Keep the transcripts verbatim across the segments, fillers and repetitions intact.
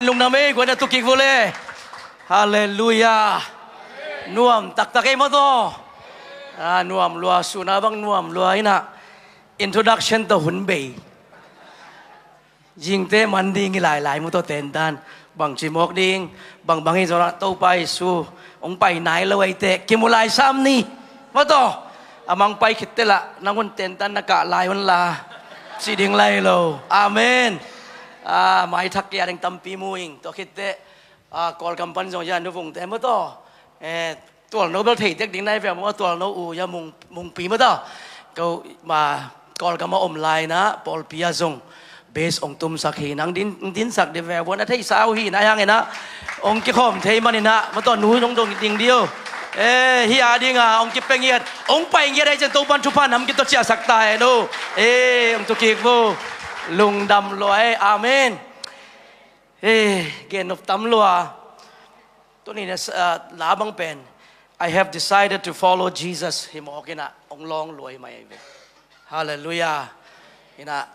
Lungdam ei, guai na tu kik vua le. Halleluia. Nuam taktak ei maw taw. A nuam lua, suna bang nuam lua inah. Introduction tawh hun bei. Zingte man ding hi lailai maw taw, tentan. Bangci mawk ding, bangbang hi zawhah Topa Jesu hong pai nai lo ei teh kimu lai sam ni maw taw. A mang pai khit teh lah nang un tentan na kah lai un la, ci ding lai lo. Amen. A maithak kei a ding tampi mu ing, tua khit teh a Kawlgam pan zong ya nuvungte maw taw. Eh, tualno bel thei tek ding nai ve maw, tualno u ya mung, mungpi maw taw. Ko ma Kawlgam a om lai inah pawlpi ah zong bass hong tumsak hi, nang din, dinsak di ve vua na theisa uh hi na, hang inah hong kikhawm thei man inah maw taw, nu hong dong ding di uh. Eh, hi a dinga hong kipia ngiat, hong pai ngiat ahi cian Topan thupha nam kito ciahsak ta hen uh. Eh, hong tu kik vua. Lungdam lua ei. Amen. Eh, gen nop tam lua. Tuni na, ah, la bang pen, "I have decided to follow Jesus," hi mawk inah hong lawng lua hi mai ve. Halleluia. Inah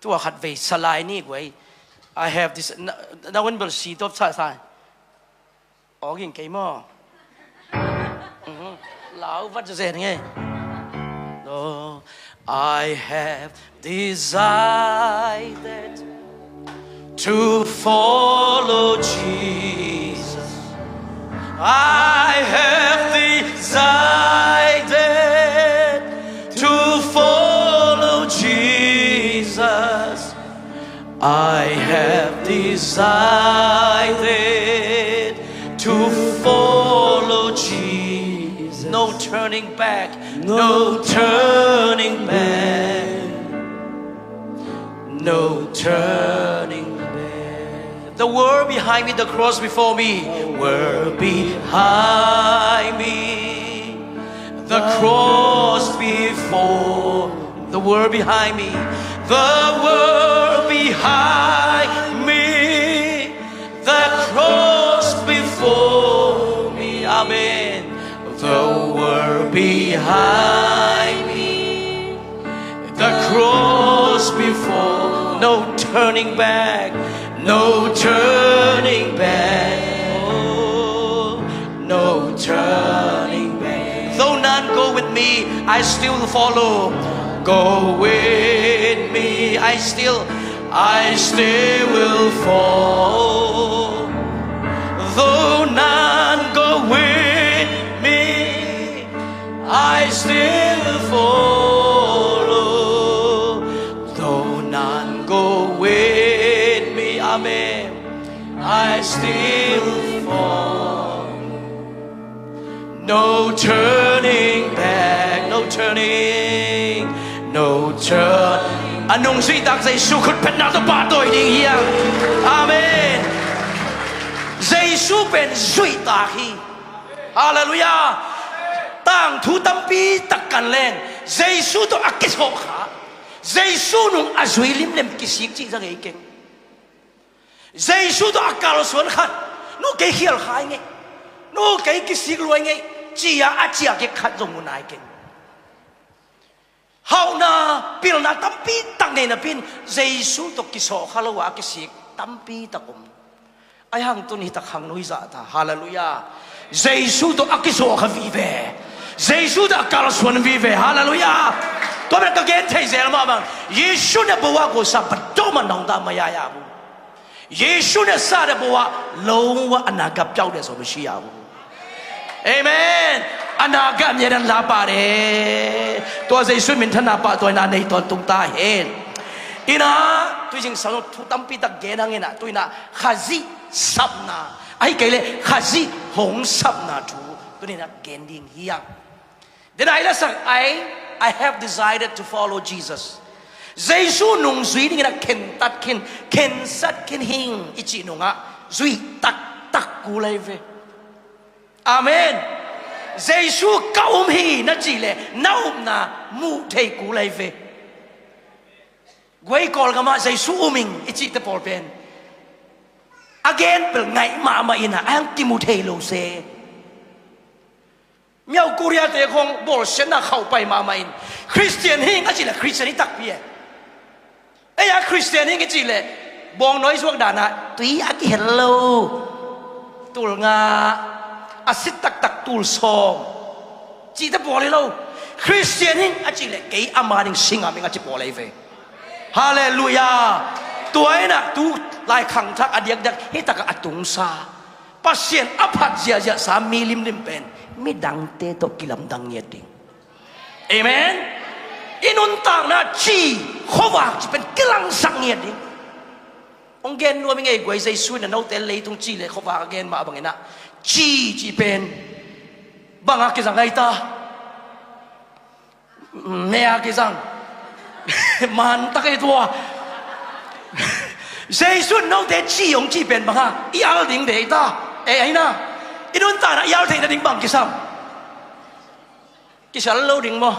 tua khat vei sa lai ni guai. "I have this," na, na un bel si top sa sa. Aw ging kei maw. Mhm. Lau vat zen nge. No, I have decided to follow Jesus. I have decided to follow Jesus. I have decided to follow Jesus. No turning back. No turning back. No turning back. The world behind me, the cross before me. The world behind me, the cross before. The world behind me, the world behind me, the cross before me. Amen. The world behind me, the cross before. No turning back, no turning back. Oh, no turning back. Though none go with me, I still follow. Go with me, I still, I still will follow. Though none go with me, I still follow. Though none go with me, amen, I still follow. No turning back, no turning, no turn. A nungzuihtak Jesu khutphetna tawh pahtawi ding hi hang. Amen. Jesu pen zuihtak hi. Halleluiah. Tangthu tampi tak kan leng Jesu tawh a kisawh kha, Jesu nung a zui limlem kisik cih za ngei keng. Jesu tawh a kalsuan khat, nu kei khial khai ngei, nu kei kisik luai ngei, ci-a a ciah kik khat zong mu nai keng. Hauhna, pilna tampi tak nei napi in Jesu tawh kisawh kha lo a kisik tampi tak om. Ahi hang tun hi tak khangno hi zah ta. Halleluiah. Jesu tawh a kisawh kha vive. Jesu tawh a kalsuan vive. Halleluiah. Tua bek ka gen thei zel mahmah. Jesu na bo a ko sa pa do man nong da maya ya bu. Jesu na sa da bo a lo wa a na gap jau de so masiya bu. Amen. A na gap nya dan la pa de. Tua Jesu minthanna pahtawina nei tawntung ta hen. Ina, tui zing sang thu tampi tak gen hang ina, tuina Khazih sapna, ahi kei le Khazih hong sapna thu tuina gen ding hi hang. Dena i la sak ai, I have decided to follow Jesus. Jesu nung zui dingin a khentat khin, khensat khin hing i cih nungah zui taktak kul ai ve. Amen. Jesu ka um hi na cih le na upna muh thei kul ai ve. Guai Kawlgamah Jesu um ing i cihte pawl pen a gen pel ngaih mahmah ina a hang kimu thei lo se. Miau Korea te khong bawlsiatna khauh pai mahmah in Khristian hi ing a cih le Khristian hi takpi e. Ei a Khristian hi ing i cih le Bawngnawi zuak danah tui a kihel lo, tul nga, a sit taktak tul sawm cihte pawl hi lo. Khristian hing a cih leh kei ama ding singam hing a ci pawl ahi ve. Halleluiah. Tua inah tu lai khangthak a diakdiak hi takah a tungsa, Pasian a phat ziahziahsa mi limlim pen midangte tawh kilamdang ngiat ding. Amen. I nuntakna ci, khuavak ci pen kilangsak ngiat ding. Hong gen nuam i ngei guai, Jesu in a note leitung ci le khuavak a gen mah banginah ci ci pen banga kizang ahi ta. Mea kizang. Man tak ei tua. Jesu in note ci hong ci pen banga i al ding dei ta. E aina, i nuntakna i al theihna ding bang kisam? Kisal lo ding maw?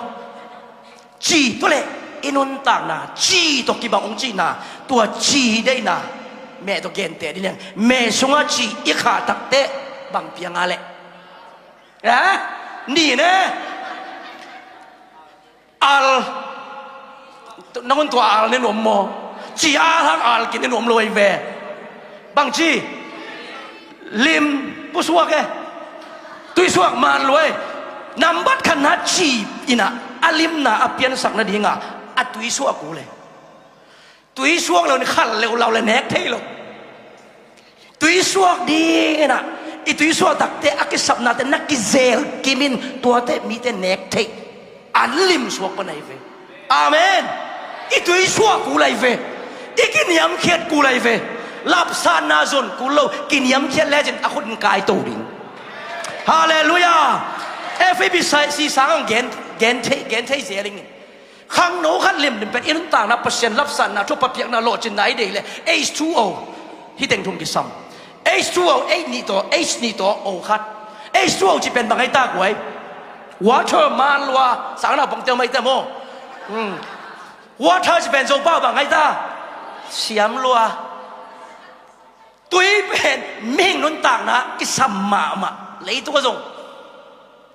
Ci tua le i nuntakna ci tawh kibang hong cihna, tua ci deihna meh tawh genteh ding liang. Meh sungah ci i khah takteh bang pianga leh? Eh? Ni ne? Al. Nangun tua al ne nuam maw? Ci al hang al kin ne nuam lo ahi ve. Bang ci? Lim pusuak e. Tuisuak man lo e. Nambat khatna ci inah a limna a piansak nadinga a tuisuak uh le. Tuisuak lo ni khal leulau le nek thei lo. Tuisuak dinginah i tuisuak takte a kisapnate na kizel kimin tuate mite nek theih an limsuak pan ahi ve. Amen. I tuisuak kul ahi ve. I kiniamkhiat kul ahi ve. Lapsanna zon kul lo, kiniamkhiat lecin a khut in kaito ding. Halleluiah. Efepi si sang ang gen, gen thei, gen thei zel ingin. Khangno khat limlim pen i nuntakna Pasian lapsanna thupha piakna lawhcinna i deih le H two O. Hi teng thum kisam. H two O, H nih tawh, H nih tawh O khat. H two O ci pen bang ahi ta guai? Water man lua, sangna pongte om ahi ta maw? Hmm. Water ci pen Zopa bang ahi ta? Siam lua. Tui pen mihing nuntakna kisam mahmah. Leitung a zong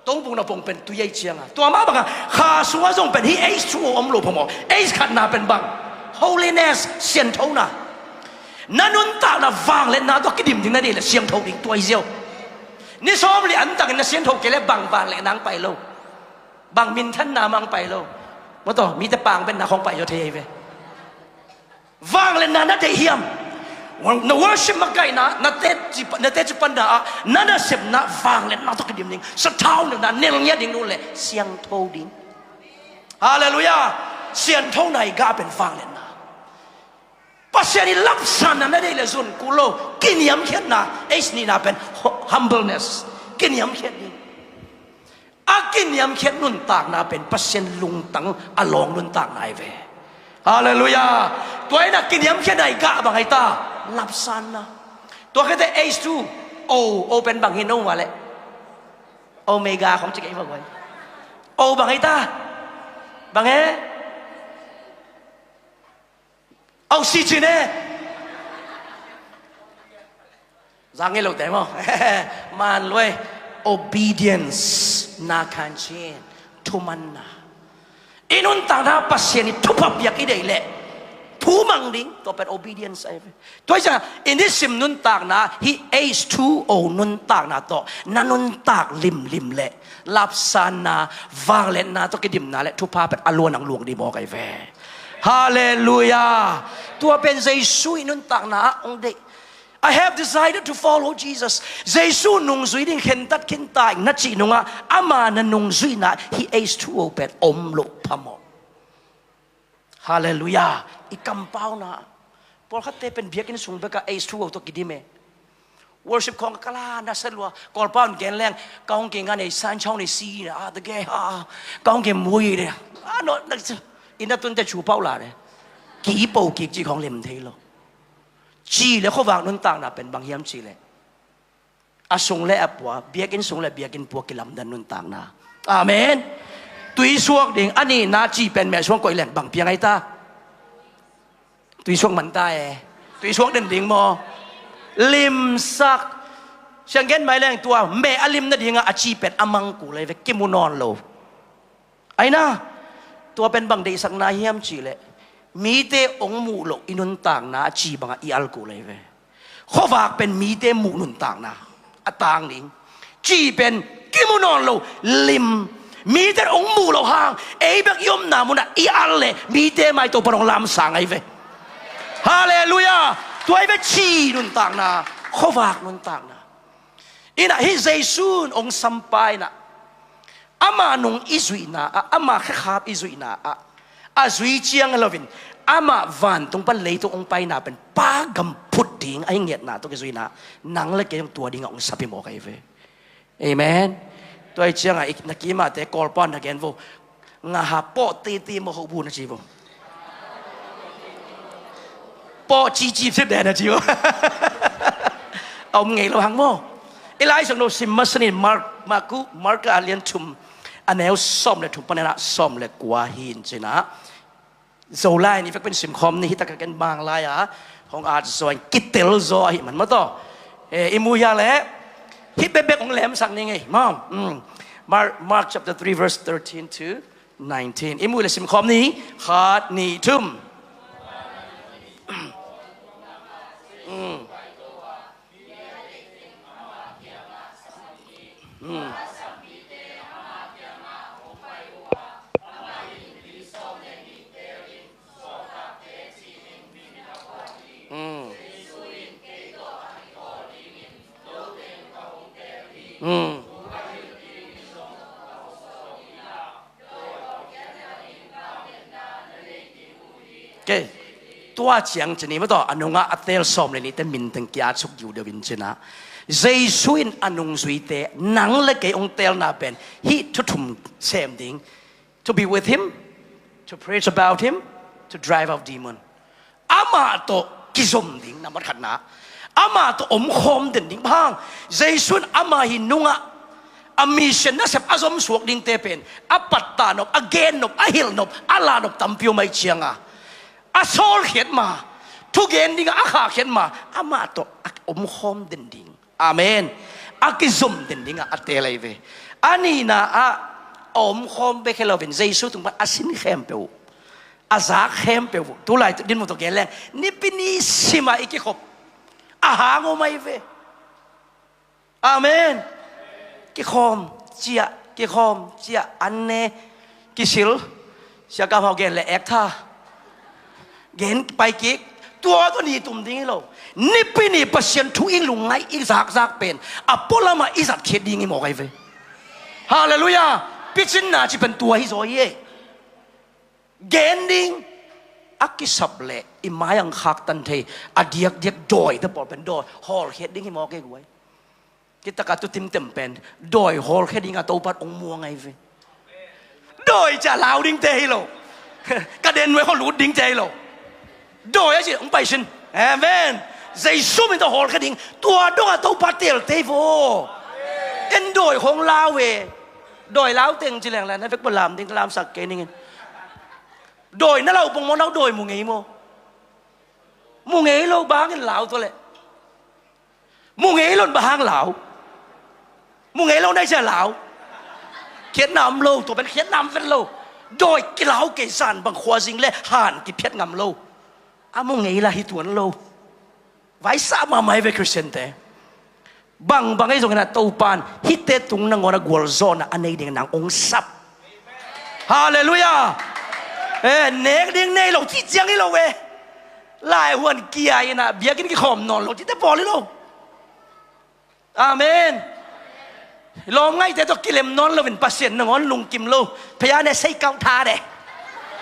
tongpung na pong pen tui ei cianga, tua mah banga kha sungah zong pen hi H two O om lo phamawh. H khatna pen bang? Holiness, sianthona. Na nuntakna vangliatna tawh kidim ding na deih le siangtho ding tuai ziau. Ni sawm le antangin na siangtho kei le bang vangliatna ang pai lo. Bang minthanna mang pai lo. Mawtaw, mite pang pen na khong pai zaw thei ahi ve. Vangliatna na deih hiam? Na worship makaihna, na teci, na teci panna ah na nasepna vangliatna tawh kidim ding. Sathau na nel ngiat ding, nu le siangtho ding. Halleluiah. Sianthona i gah pen vangliatna. Pasian i lapsanna na deih le zun kul lo. Kiniamkhiatna, H nihna pen hu-, humbleness. Kiniamkhiat ding. A kiniamkhiat nuntakna pen Pasian lungtang a lawng nuntakna ahi ve. Halleluiah. Tua inah kiniamkhiatna i gah bang ahi ta? Lapsanna. Tua khete H two O, O pen bang hi no ma le? Omega khong ci kei va guai. O bang ahi ta? Bang e? Oxygen e. Zang ngei lote maw? Man lua e. Obedience, na khan cin, thumanna. I nuntakna Pasian i thupha piak i deih leh thu mang ding, tua pen obedience ahi ve. Tua hi ciangin i nisim nuntakna hi H two O nuntakna tawh na nuntak limlim leh lapsanna, vangliatna tawh kidimna le thupha pen a luan ang luang dih mawk ahi ve. Halleluiah. Tua pen Jesu i nuntakna ah hong deih. I have decided to follow Jesus. Jesu nungzui ding khentat khinta ing na cih nungah ama na nungzuihna hi H two O pen om loh phamawh. Halleluiah. I kampauna. Pawlkhatte pen biakinn sung bekah H two O tawh kidim e. Worship khawng ka la na sa lua. Kawlpau in gen leng, ka hong kei ngan ei san chau nei si na a ta ge ha. Ka hong kei mui de. A no na ci. Ina tunte chu pau la de. Ki po kik ci khawng lem thei lo. Ci le khuavak nuntakna pen bang hiam ci le, a sung le a pua, biakinn sung le biakinn pua kilamdan nuntakna. Amen. Tuisuak ding, a nihna ci pen meh suang koih leng bang piang ahi ta? Tuisuak man ta e. Tuisuak den ding maw? Limsak. Siang gen mai leng tua meh a lim nadingah a ci pen a mang kul ahi ve, kimu nawn lo. Aina, tua pen bang deihsakna hiam ci leh, Mite hong muh loh i nuntakna a ci bangah i al kul ahi ve. Khuavak pen mite muh nuntakna a tang ding. Ci pen kimu nawn lo, lim. Mite hong muh loh hang ei bek i omna munah i al leh mite mai Topa hong lamsang ahi ve. Halleluiah. Tua ahi ve ci nuntakna, khuavak nuntakna. Inah hih Jesu in hong sampa inah ama nung i zuihna ah, ama khekhap i zuihna ah, a zui ciang loin ama vantung pan leitung hong paina pen Pa gam phut ding ahi ngiatna tawh kizuina, nang le kei zong tua dingah hong sap hi mawk ahi ve. Amen. Tua ahi ciangah na kimahte Kawlpa na gen vo. Ngaha pawh titi maw hoh bu na ci vo. Pawh cici sip deh na ci vo. A om ngei lo hang maw. I Lai Siangtho sim masa ni. Mark, Marku, Marka a lian thum, a neu sawm le thum panin ah sawm le kua hi in cinah, Zolai ni vek pen simkhawm ni. Hih takah ken Manglai a hong at zaw in kitel zaw ahih man maw taw. Eh, i mu hia leh hih bekbek hong lemsak ni ngei maw. Mm. Mark, Mark chapter three verse thirteen to nineteen. I mu le simkhawm ni. Khat, nih, thum. Mm. Mm. Mm. Mm. Okay. Tua ciang cini maw taw, a nungah a teel sawm le nihte min teng kia a suk giu deuh in cinah, Jesu in a nungzuite, nang le kei hong teelna pen hih thu thum sem ding. To be with him, to preach about him, to drive out demon. Amah tawh kizom ding, nambat khatna. Amah tawh omkhawm den ding. Bang hang, Jesu in ama hi nungah a mission nasep a zomsuak dingte pen a pattah nop, a gen nop, a hilh nop, a lah nop tampi om ahih cianga, a sawlkhiat ma, thugen dingah a khahkhiat ma, amah tawh a omkhawm den ding. Amen. A kizom den dingah a teel ahi ve. A nihna ah a omkhawm bek hi loin Jesu tung pan a sin khempeuh, a zak khempeuh, tulai dinmun tawh gen leng nipi ni simah i kikhop a hang om ahi ve. Amen. Kikhawm ciah, kikhawm ciah, an ne, kisil. Siakam hau gen le ek tha. Gen pai kik. Tua tawh ni tum ding hi lo. Nipi ni Pasian thu i lungngaih i zakzak pen a pualamah i zatkhiat ding hi mawk ahi ve. Halleluiah. Picinna ci pen tua hi zaw hi ei. Gen ding. A kisap leh i mai ang khaktan thei a diakdiak dawite pawl pen dawi hawlkhiat ding hi mawk ei guai. Kitakah tutim tem pen dawi hawlkhia dingah Topa in hong muang ahi ve. Dawi ciah lau dingte hi lo. Ka den nuai khaw lut dingte hi lo. Dawi a cih hong pai sin. Amen. Jesu min tawh hawlkhia ding. Tua dongah Topa teelte hi vo. En dawi khawng lau e. Dawi lau teng ci leng le na vek bawlam ding ka lamsak kei ning in. Dawi na lau pong maw, nau dawi mu ngei maw? Mu ngei lo, bang hangin lau tua leh? Mu ngei lo in bang hang lau? Mu ngei lo na hih ciang lau? Khiatna om lo, tua pen khiatna om vet lo. Dawi kilau kei zan bang khuazing le han kiphiat ngam lo. A mu ngei la hi tuan lo. Vaisa mahmah hi ve Khristiante. Bangbang ahi zongin ah Topa in hihte tung nangawn a gualzawhna a nei ding nang hong sap. Halleluiah. Eh, nek ding nei lo cih ciang hi lo e. Laihuan kia in ah biakinn kikhawm nawn lo cihte pawl hi lo. Amen. Lawmngaihte tawh kilem nawn loin Pasian nangawn lungkim lo. Phaya ne sei kau tha de.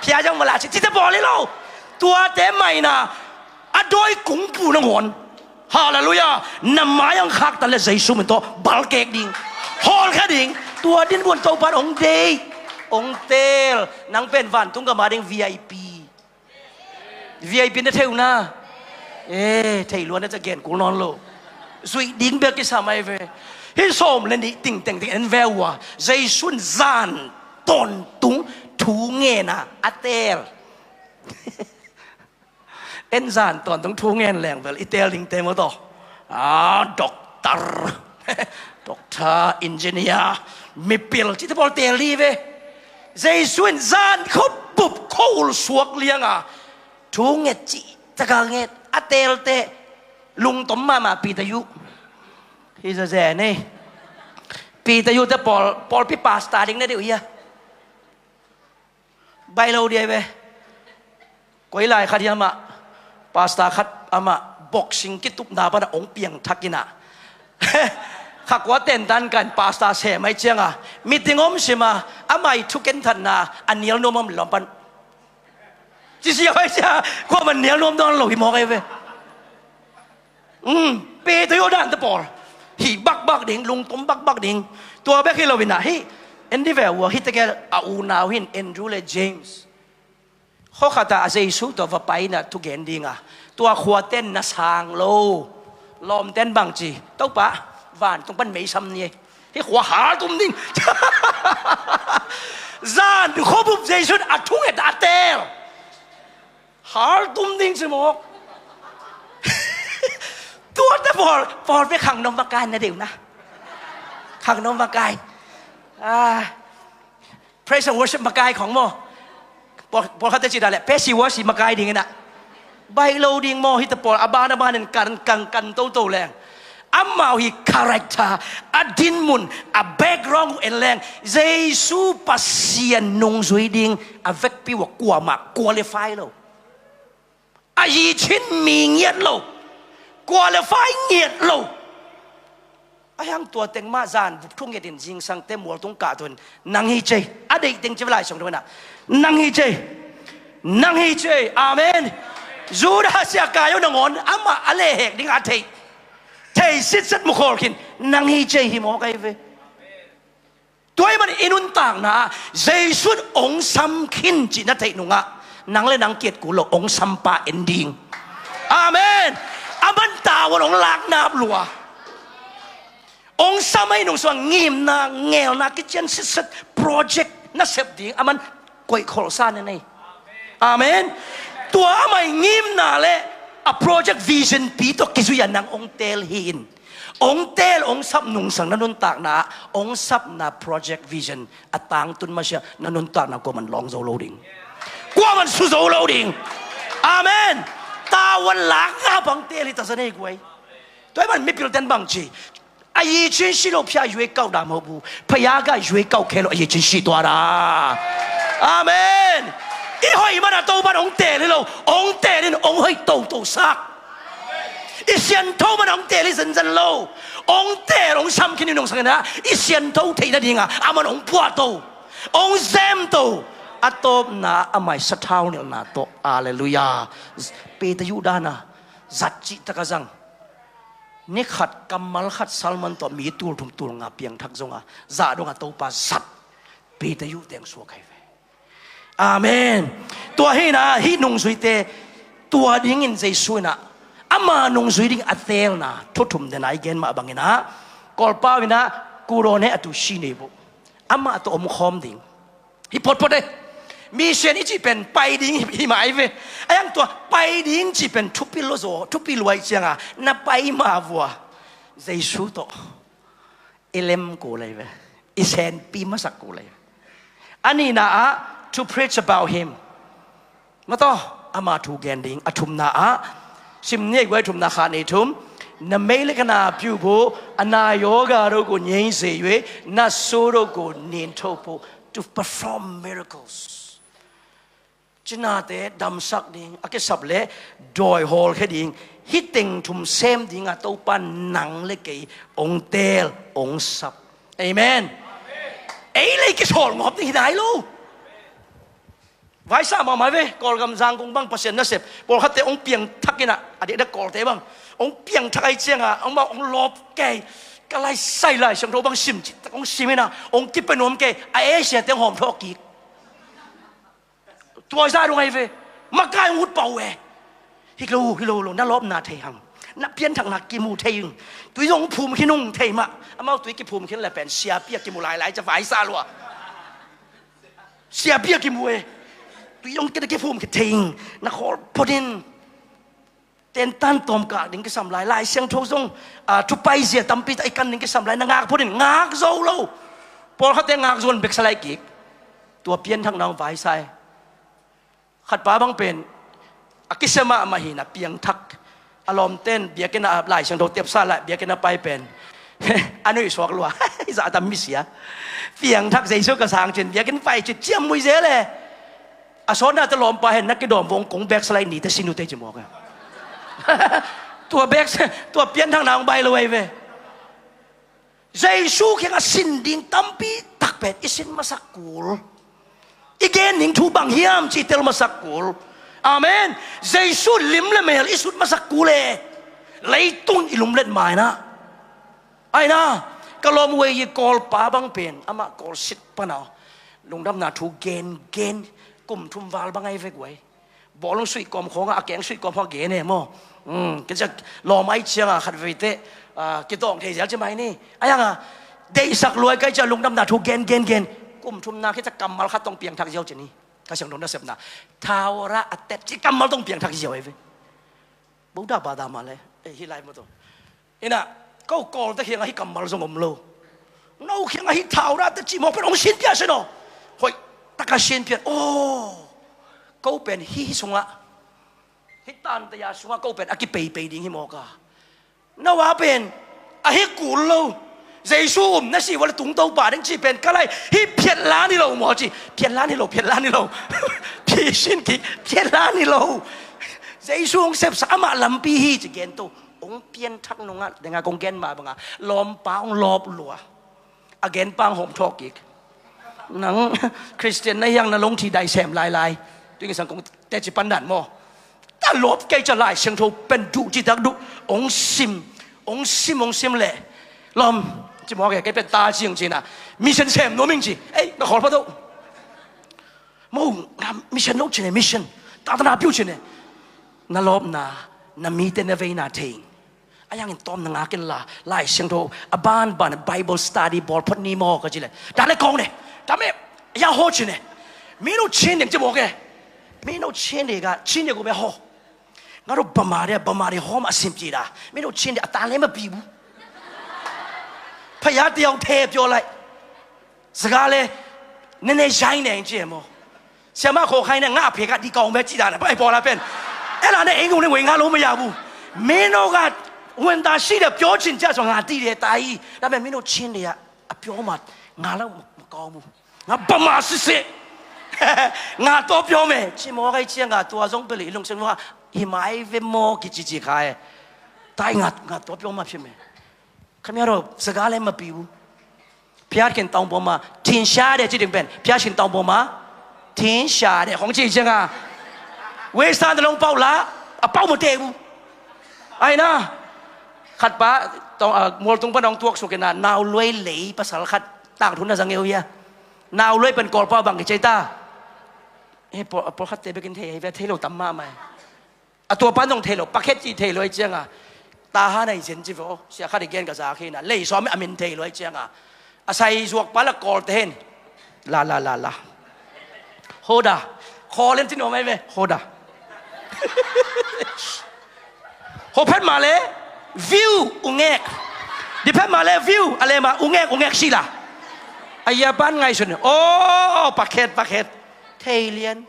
Phaya jong mala cih cihte pawl hi lo. Tuate mah in ah a dawi kungpu nangawn. Halleluiah. Na mai ang khaktan le Jesu min tawh balkek ding, hawlkhia ding. Tua dinmun Topa in hong deih, hong teel. Nang pen vantung gam a ding V I P. V I P na thei uh na. Eh, thei lua na ca gen kul nawn lo. Zuih ding bek kisam ahi ve. Hih sawm le nih ting tengteng en ve uh a, Jesu in zan tawntung thu ngen a, a teel. En zan tawntung thu ngen leng bel i teel dingte maw taw. Ah, doctor, doctor, engineer, mipil cihte pawl teel ding hi ve. Jesu in zan khua bup khua ul suak lianga Thu nget cih taka nget a teelte lungtom mahmah Peter Yu. Hi zazen ei. Peter Yu te pawl, pawlpi pastor ding na deuh hia? Baih lo dia ve. Koi lai khat hiam ah, pastor khat amah boxing kitupna pana hong piangthak inah, kha kua tentan kan pastor sem ai cianga, meeting om sima, amah i thuken thatna a nial nuam om lawm pan. Cisia pai cia, kua man nial nuam dawn lo hi mawk ai ve. Peter Yu dan te pawl, hih bakbak ding, lungtom bakbak ding. Tua bek hi lo inah, hih en di ve ua, hih tegel a unau hin Andrew le James. Khuakhatah a Jesu tawh va pai inah thugen dinga, tua khuaten na sang lo. Lawmten bangci, Topa, vantung pan meisam ni ei. Hih khua haltum ding. Zan khuabup Jesu in a thunget a teel. Haltum ding ci mawk. Tuate pawl, pawl pe khangnom makai na deuh na. Khangnom makai. Ah, praise and worship makai khong maw. Pawl, pawlkhatte ci dah leh pesi worship makai ding inah. Baih lo ding maw, hite pawl a ban a banin kan, kan, kan toto leng. Amau hi character, a dinmun, a background uh en leng, Jesu Pasian nungzui ding a vekpi uh a kuamah qualify lo. A yicin mi ngiat lo, qualify ngiat lo. A hiang tua teng mah zan vuk thungetin zingsangte mualtung kahtuin nang hi cei. A deih teng ci va lai siangtho inah, nang hi cei. Nang hi cei. Amen. Judas Iskariot nangawn amah a lehhek ding a theih, thei sitset mukhawl khin, nang hi cei hi mawk ai ve. Tua ahih manin i nuntakna ah Jesu in hong sam khin cih na theih nungah, nang le nang kiat kul lo, hong sampa en ding. Amen. A man tavuan hong laknap lua. Hong sam ahih nung sungah ngimna, ngelna kician sitset, project na sep ding a man koih kholsa na nei. Amen. Tua amah i ngimna le a project vision pi tawh kizui a nang hong teel hi in. Hong teel, hong sap nungsang na nuntakna ah, hong sapna project vision a tangtun masiah na nuntakna kuaman lawng zo lo ding. Kuaman su zo lo ding. Amen. Tavuan lak ngap hong teel hi ta sa nei guai. Tua ahih man mipilten bangci, a yicin si lo phia yuai kau dam ho bu, phaya ga yuai kau khe lo a yicin si tua da. Amen. I hoih mana Topan hong teel hi lo, hong teel in hong hoih toto sak. I siantho mana hong teel hi zenzen lo. Hong teel, hong sam khin i nungsang inah, i siantho theih nadinga a man hong puahto, hong zemto. A tawpna amah i sathau nilhna tawh. Halleluiah. Peter Yu dana zat cih taka zang. Ni khat kammal khat salman tawh mi tul thum tul nga piangthak zonga, zah donga Topa zat Peter Yu teng suak hai ve. Amen. Tua hi inah, hih nungzuite tua dingin Jesu inah ama nungzui ding a teelna thu thum dena i gen mah bang inah, Kawlpau inah, kuron he a tu si nei bu, amah tawh om khawm ding. Hi potpot e. Mission i cih pen pai ding hi, hi mai ve. A hiang tua pai ding cih pen thupi lo zaw, thupi luai cianga na pai ma vua Jesu tawh i lem kul ai ve. I senpi masak kul ai ve. A nihna ah, to preach about him. Mataw, ama thu gen ding. A thumna ah, sim ni ei guai, thumna kha ni thum. Na meilei ka na piu bu, a na yoga ro ko nyei se yue, na so ro ko nin tho bu, to perform miracles. Cinate damsak ding, a kisap le dawi hawlkhia ding, hih teng thum sem dinga Topa nang le kei ong teel, ong sap. Amen. Ei le kisawl ngawp ding hi nai lo. Vaisa mahmah ve, Kawlgam Zangkong bang Pasian nasep pawlkhatte ong piangthak inah, a dikdak Kawlte bang ong piangthak ai cianga, ong bang ong lawp kei, ka laisai Lai Siangtho bang sim cihtak ong sim inah, ong kipe nuam kei, a Asia te ong hawm thawh kik. Tua zah dong ai ve. Makai ong ut pau e. Hi lo, hi lo, lo, na lawpna thei hang. Na pianthakna kimu thei ing. Tui zong phum khin ung thei mah. Amau tui kiphum khin le pen siapi a kimu lailai ca vaisa lua. Siapi a kimu e. Tui zong kita kiphum khin thei ing. Na khawl photin. Tentan tawmkak ding kisam lai, Lai Siangtho zong, a, thupai zia tampi tak i kan ding kisam lai, na ngak photin, ngak zo lo. Pawlkhatte ngak zo in beksa lai kik. Tua pianthakna ong vaisa e. Khatpa bang pen, A kisia mahmah hi na, piangthak. A lawmten biakinn ah Lai Siangtho tepsa lai biakinn a pai pen a nuih suak lua. Zahta misia. Piangthak Jesu ka sang cin biakinn pai cin ciammui zel e. A sawtna te lawmpa hen na kidawm vong kong backslide ni te sin uh te ci mawk e. Tua back, tua pianthakna hong bai lo ei ve. Jesu kiangah sin ding tampi tak pen i sin masak kul. I gen ding thu bang hiam cih tel masak kul. Amen. Jesu lim le mel i sut masak kul e. Leitung i lumlet maina. Aina, ka lawm Wei Yi Kawlpa bang pen amah Kawlsit pana lungdamna thu gen gen kum thum val bang ai vek uai. Bawlung suih kawm khawngah a keng suih kawm khawngah gen e maw? Kei ciah lawm ai ciangah khat veite kitawng thei zel ci mai ni. A yangah deihsak luai kai ciah lungdamna thu gen gen gen. Kum thumna kei ciah kammal khat tong piangthak ziau ci ni. Ka siangtho nasepna thaura a tet ci kammal tong piangthak ziau ai ve. Boda bada mah le. Ei hi lai maw tawh. Inah ko Kawlte khiangah hi kammal zong om lo. No khiangah hi thaura te cih mawk pen hong sinpia sin aw. Hoih taka sinpia aw. Ko pen hi hi sungah, hi tantaya sungah ko pen a kipeipei ding hi mawk a. No a pen a hi kul lo. Jesu um na si ua le tungto pa ding cih pen ka lai hi phiatlan hi lo maw ci. Phiatlan hi lo, phiatlan hi lo. Phisin kik phiatlan hi lo. Jesu hong sepsa amah lampi hi ci gen to. Hong pianthak nungah denga kong gen mah banga lawmpa hong lawp lua. A genpa hong hawm thawh kik. Nang Khristian na hiang na longthi dai sem lailai. Tuing sang kong teci pandan maw? Ta lawp kei ca Lai Siangtho pen duh citak duh. Hong sim, hong sim, hong sim leh lawm ci mawk e, kei pen ta ciang cina mission sem nuam ing ci. Ei, na khawl pha doh. Mo, na mission lo cine, mission. Tatana piu cine. Na lawpna, na mite na veina thei ing. A yangin tawm na ngak in la, Lai Siangtho a banban Bible study bawl phot ni maw ka ci le. Ta le kawng ne. Ta me, a yang haw cine. Mi no chin ding ci mawk e. Mi no chin ding ka chin ding ku me haw. Nga ro bamari a bamari haw ma sim ci da. Mi no chin ding a ta le ma pi bu. Phaya tiang the pyo lai. Zaga le nene zai neng ci e maw? Siama khaw khai ne ngah phek ah di kawng bek ci dan a pai pawla pen. Ela ne eng ung ne wei nga lo ma ya bu. Meno ga wenta si de pyo cin cia so nga ti de tai. Da me meno cin de ya a pyo mat nga lo ma kawng bu. Nga ba ma si se. Nga to pyo me ci maw kai cia nga tua zong peli lung seng wa hi mai ve maw ki ci ci khai. Tai nga nga to pyo ma phi me. Khamiaro zaga le ma pi bu. Phiat khin tawng pawma thin sha de ci ding pen phiat khin tawng pawma thin sha de khong ci cianga. Wei san long pau la a pau ma te bu. Ai na khat pa tawng a mual tung pa nong tuak suk ina nau luai lei pasal khat tang thun na zang eu hia. Nau luai pen kol pau bang ki cei ta. E pol khat te bekin thei hei ve thei lo tam ma mai. A tua pan zong thei lo pakhet ci thei lo i cianga. Tahan a i zen ci vo sia khat i gen ka za khina lei sawm a min thei lo i cianga. A sai zuak pa la kawl te hen. La la la la. Hoda. Kawl en ci nuam ai ve hoda. Ho phet ma le view ungek. Di phet ma le view a le ma ungek ungek sila. A ia pan ngai sun o pakhet pakhet. Thei lian.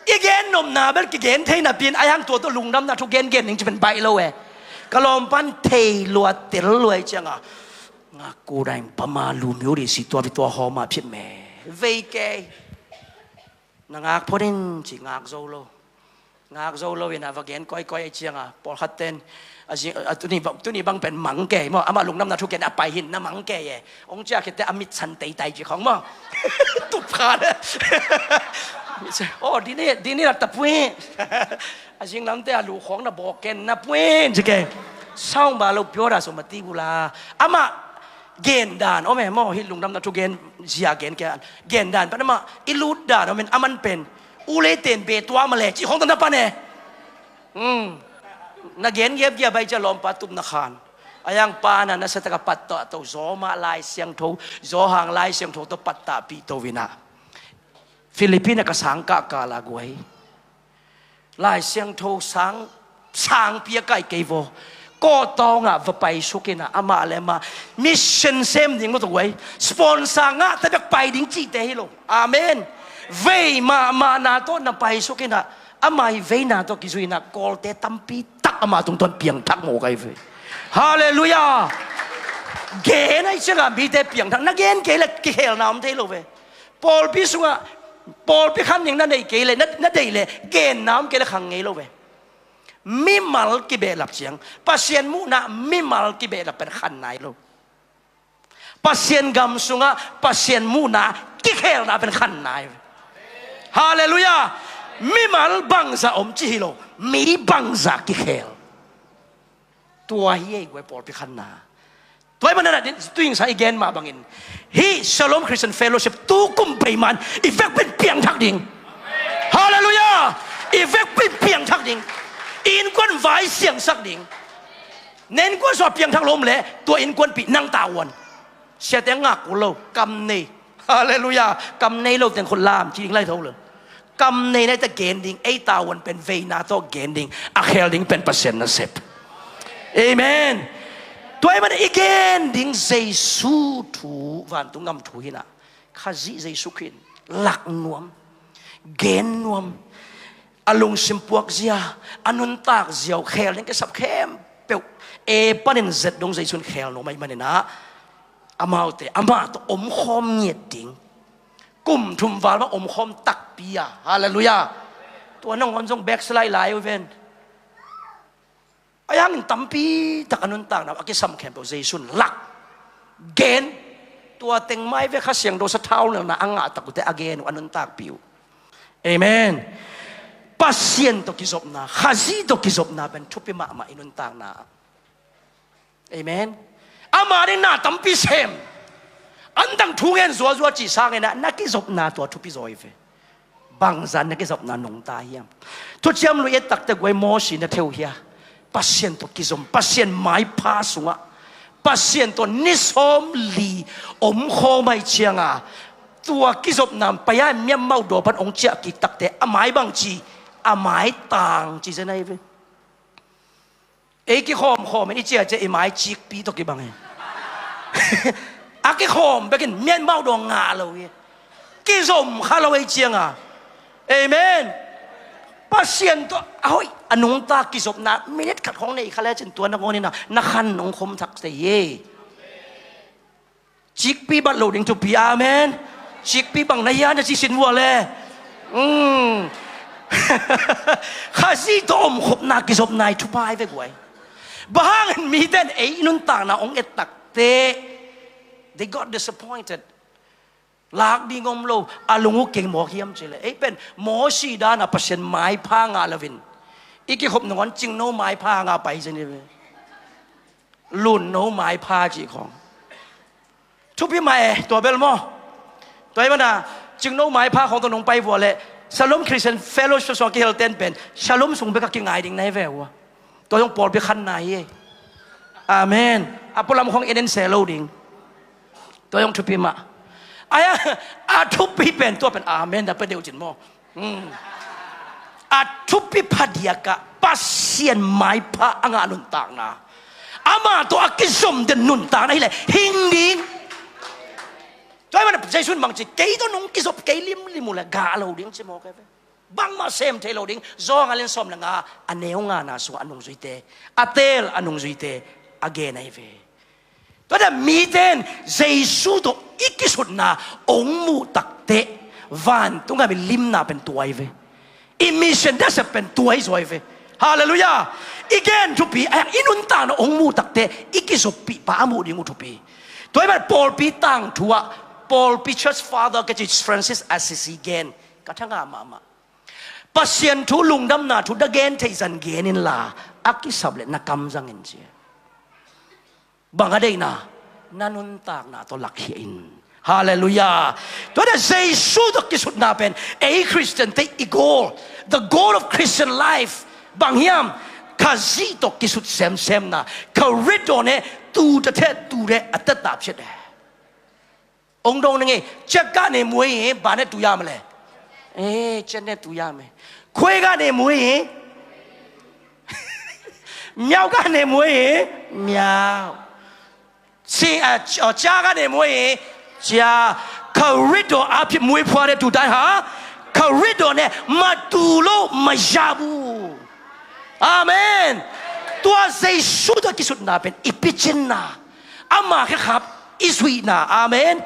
I gen nopna bel kigen thei napi in a hang tua tawh lungdamna thu gengen ning ci pen baih lo e. Ka lawm pan thei lua tel lua i cianga. Ngak ku daing pama lu miu di si tua pi tua hawma phit me. Vei kei. Na ngak phot in ci ngak zo lo. Ngak zo lo in a va gen koikoi i cianga pawlkhat ten. Tuni bang pen mang kei maw amah lungdamna thu gen a pai hin na mang kei e. Ong cia khit te a mit san teitai ci khawng maw. Tup kha le. Aw dini dini la tapui. A zinglamte a lu khawng na bawk ken na puin ci kei. Saung ba lo pio da so ma ti bu la. Amah gen dan om e maw hi lungdamna thu gen zia gen kei an. Gen dan pan amah i lut dan om in aman pen. U lei ten be tua ma le ci khawng tan na pan e. Na gen giap giap bai cia lawmpa tup na khan. A yang pa na na sa taka pat tawh a to zaw mah Lai Siangtho zaw hang Lai Siangtho tawh pat tahpih to inah. Philippine a ka sang kah kala guai. Lai Siangtho sang sang pia kai kei vaw. Kawtawngah va pai suk inah amah le amah mission sem ding maw tawh guai. Sponsor ngah ta bek pai ding cihte hi lo. Amen. Vei mahmahna tawh na pai suk inah. Ama hi veina tawh kizui-in ah Kawlte tampi tak ama tungtawn piangthak mawk ahi ve. Halleluiah. Gen ahih ciangah mite piangthak, na gen kei leh kikhelna om thei lo ve. Pawlpi sungah pawlpi khan ding na nei kei leh, na, na deih leh genna om kei leh khang ngei lo ve. Mimal kibehlap ciang, Pasian muhna mimal kibehlap pen khan nai lo. Pasian gam sungah Pasian muhna kikhelna pen khan nai. Halleluiah. Mimal bangzah om ci hi lo, mi bangzah kikhel. Tua hi ei guai pawlpi khanna. Tua ahih manin ah, tu-in sang i gen mah bangin, hih Shalom Christian Fellowship tu kum pai man i vekpi in piangthak ding. Halleluiah. I vekpi in piangthak ding. I innkuan vai siangsak ding. Na innkuan sungah piangthak lo om leh tua innkuanpih nang tavuan. Siate ngak kul lo, kam nei. Halleluiah. Kam nei lo teng khut lam ci ding lai tho lo. Kam nei na hita gen ding, ei tavuan pen veina tawh gen ding, a khel ding pen Pasian nasep. Amen. Tua ahih manin i gen ding Jesu thu, vantung gam thu hi in ah, Khazih Jesu Khrih in lak nuam, gen nuam, a lungsim puakzia, a nuntakzia uh khel ding kisap khempeuh ei panin zet dong Jesu in khel nuam ahih manin ah, amaute, amah tawh omkhawm ngiat ding. Kum thum val mah omkhawm takpi a. Halleluiah. Tua nangawn zong backslide lai uh ven. Ahi hangin tampi tak a nuntakna uh a kisam khempeuh Jesu in lak, gen. Tua teng mah hi ve, Kha Siangtho sathau nelna a ngah tak uh teh a gen uh, a nuntakpih uh. Amen. Pasian tawh kizopna, Khazih tawh kizopna pen thupi mahmah i nuntakna. Amen. Ama ding na tampi sem, antang thu ngen zuazua cih sangin ah na kizopna tua thupi zaw hi ve. Bangzah na kizopna nungta hiam? Thuciam Lui i et tak teh guai Mosi na thei uh hia? Pasian tawh kizom, Pasian maipha sungah Pasian tawh ni sawmli omkhawm ahih ciangah, tua kizopna pai a miamau daw pan hong ciah kik tak teh a mai bang ci, a mai tang ci zen ahi ve. Ei kikhawmkhawm in i ciahciah i mai cikpi tawh kibang hi. A kikhawm bekin mianmau daw ngah lo hi. Kizom kha lo ahih cianga. Amen. Pasian tawh a hoih a nungta kizopna minit khat khawng nei kha lecin tua nangawn in ah na khan hong khum thak thei hi. Cikpi bat lo ding thupi, amen. Cikpi bang na hia na ci sin vua le. Mm. Khazih tawh omkhopna kizopna hi thupha hi ve guai. Bang hangin mite in ei i nuntakna hong et tak teh they got disappointed. Lak ding om lo, a lung uh kei mawk hiam cih leh ei pen Mosi dan a Pasian maipha ngah lo in i kikhop nangawn cingno maipha ngah pai zen hi ve. Lunno maipha cih khawng thupi mah e, tua bel maw? Tua ahih manin cingno maipha khawng tawh nong pai vua leh Shalom Christian Fellowship sung a kihel ten pen Shalom sung bek a kingai ding na hi ve ua. Tua zong pawlpi khanna hi e. Amen. A pualam khawng en en se lo ding. Tua zong thupi mah. Ai a, a thupi pen tua pen amen na pia deuh cin maw? Hmm. A thupi phadiak ah Pasian maipha a ngah nuntakna, amah tawh a kizom den nuntakna hileh hing ding. Tua ahih manin Jesu in bangci, kei tawh nong kizop kei limlim uh leh gah lo ding ci mawk e ve. Bangmah sem thei lo ding. Johan lian sawm le nga, a neu ngana sungah a nungzuite, a teel a nungzuite a gen ahi ve. Tua dan mite in Jesu tawh i kisutna hong muh tak teh vantung a mi limna pen tua hi ve. I mission nasep pen tua hi zaw hi ve. Halleluiah. I gen thupi, a i nuntakna hong muh tak teh i kizoppih pa a muh ding uh thupi. Tua ahih manin pawlpi tangthu ah, pawlpi church father ka ci Francis Assisi gen ka thangah mahmah. Pasian thu, lungdamna thu na gen theih zan gen inla, a kisap leh na kam zang in ci. Bang a deihna? Na nuntakna tawh lakkhia in. Halleluiah. Tua dan Jesu tawh kisutna pen ei Khristiante i goal, the goal of Christian life bang hiam? Khazih tawh kisut semsemna. Kha rit dawn e, tu ta the, tu de a ta tap ciat e. Ong dong na ngei, ciat gah ne muai hi, ba ne tu yam le. Eh, ciat ne tu yam e. Khuai gah ne muai hi. Miau gah ne muai hi. Miau. Si, a, cia gah ne muai hi. Cia. Kha rit dawn a phit muai phua ne tu dai ha. Ka ridon e, matu lo mayabu. Amen. Tua Jesu tawh kisutna pen i picinna, ama khekhap i zuihna. Amen.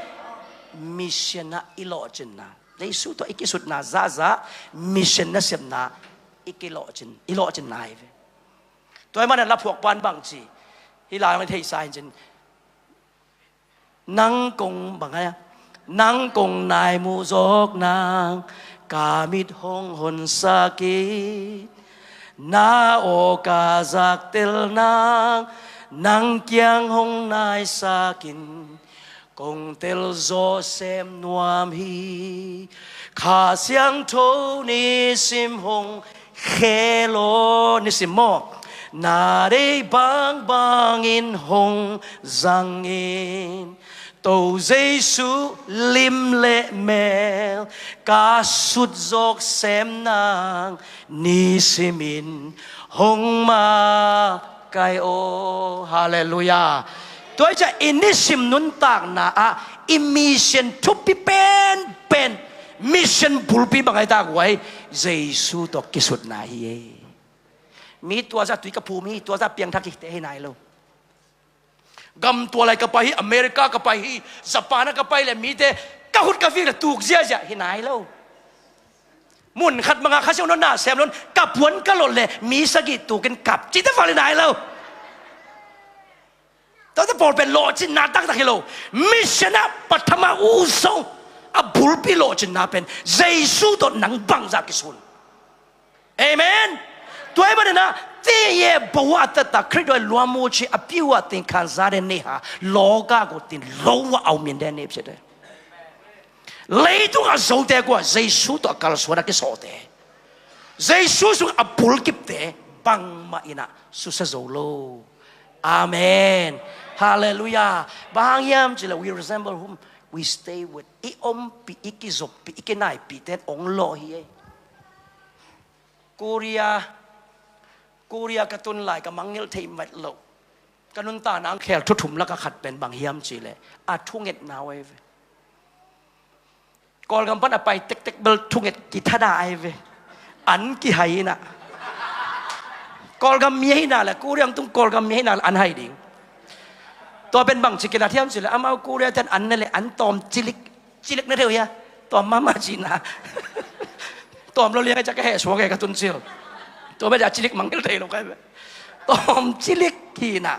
Mission ah i lawhcinna, Jesu tawh i kisutna zahzah mission nasepna i kilawhcin, i lawhcinna hi ve. Tua hi manin laphuak pan bang ci, hih lai hong i theihsa hi cin, nang kong bang hai a, nang kong nai muh zawk nang, ka mit hong honsak in, na aw ka zaktel nang, nang kiang hong naisak in, kong telzawh sem nuam hi. Kha Siangtho nisim hong khe law, nisim maw, na deih bangbangin hong zang in. To Jesu lim le mel ka sut zawk sem nang, nisimin hong makaih aw. Halleluiah. Tua hi ciah i nisim nuntakna ah i mission thupi penpen, mission bulpi bang ai tak uh ai, Jesu tawh kisutna hi ei. Mi tua zah tui ka phum hi, tua zah piangthak hite hi nai lo. Gam tua lai ka pai hi, America ka pai hi, Japan ah ka pai le mite ka khut ka fik le tuk ziahziah hi nai lo. Mun khat mangah Kha Siangtho na sem lon ka puan ka lot le mi sagih tukin kap cite fale nai lo. Tua te pawl pen lawhcinna taktak hi lo. Mission ah pathama uh zong a bulpi lawhcinna pen Jesu tawh nang bangzah kisun. Amen. Tua hi maninah teye bo a tata Khrih doi luamu ci a piu a ting khanzade neha lawga gutin lo a au minde nipsite. Leitung a zote kua Jesu tawh a kalsuan a kisawhte, Jesu sung a bulkipte bangmah inah susia zo lo. Amen. Halleluiah. Bang hang hiam cih leh we resemble whom we stay with. I ompih, i kizoppih, i kinaipihte in ong lawh hi ei. Korea, Korea ka tun lai ka mangngilh thei vet loh ka nuntakna ang khel thu thum laka khat pen bang hiam cih leh a thungetna uh ei ve. Kawlgam pan a pai tektek bel thunget kithada ai ve. An kihai inah Kawlgam mi ahina le Korea ang tung Kawlgam mi ahina le an hai ding. Tua pen bang ci kinat hiam cih leh amau Korea ten an ne le an tawm cilik, cilik na theu hia. Tawm mahmah cihna. Tawm lo liang a ciah ka heh suak e ka tun cil. Tua bel a cilik mangngilh thei lo kai ve. Tawm cilik hina.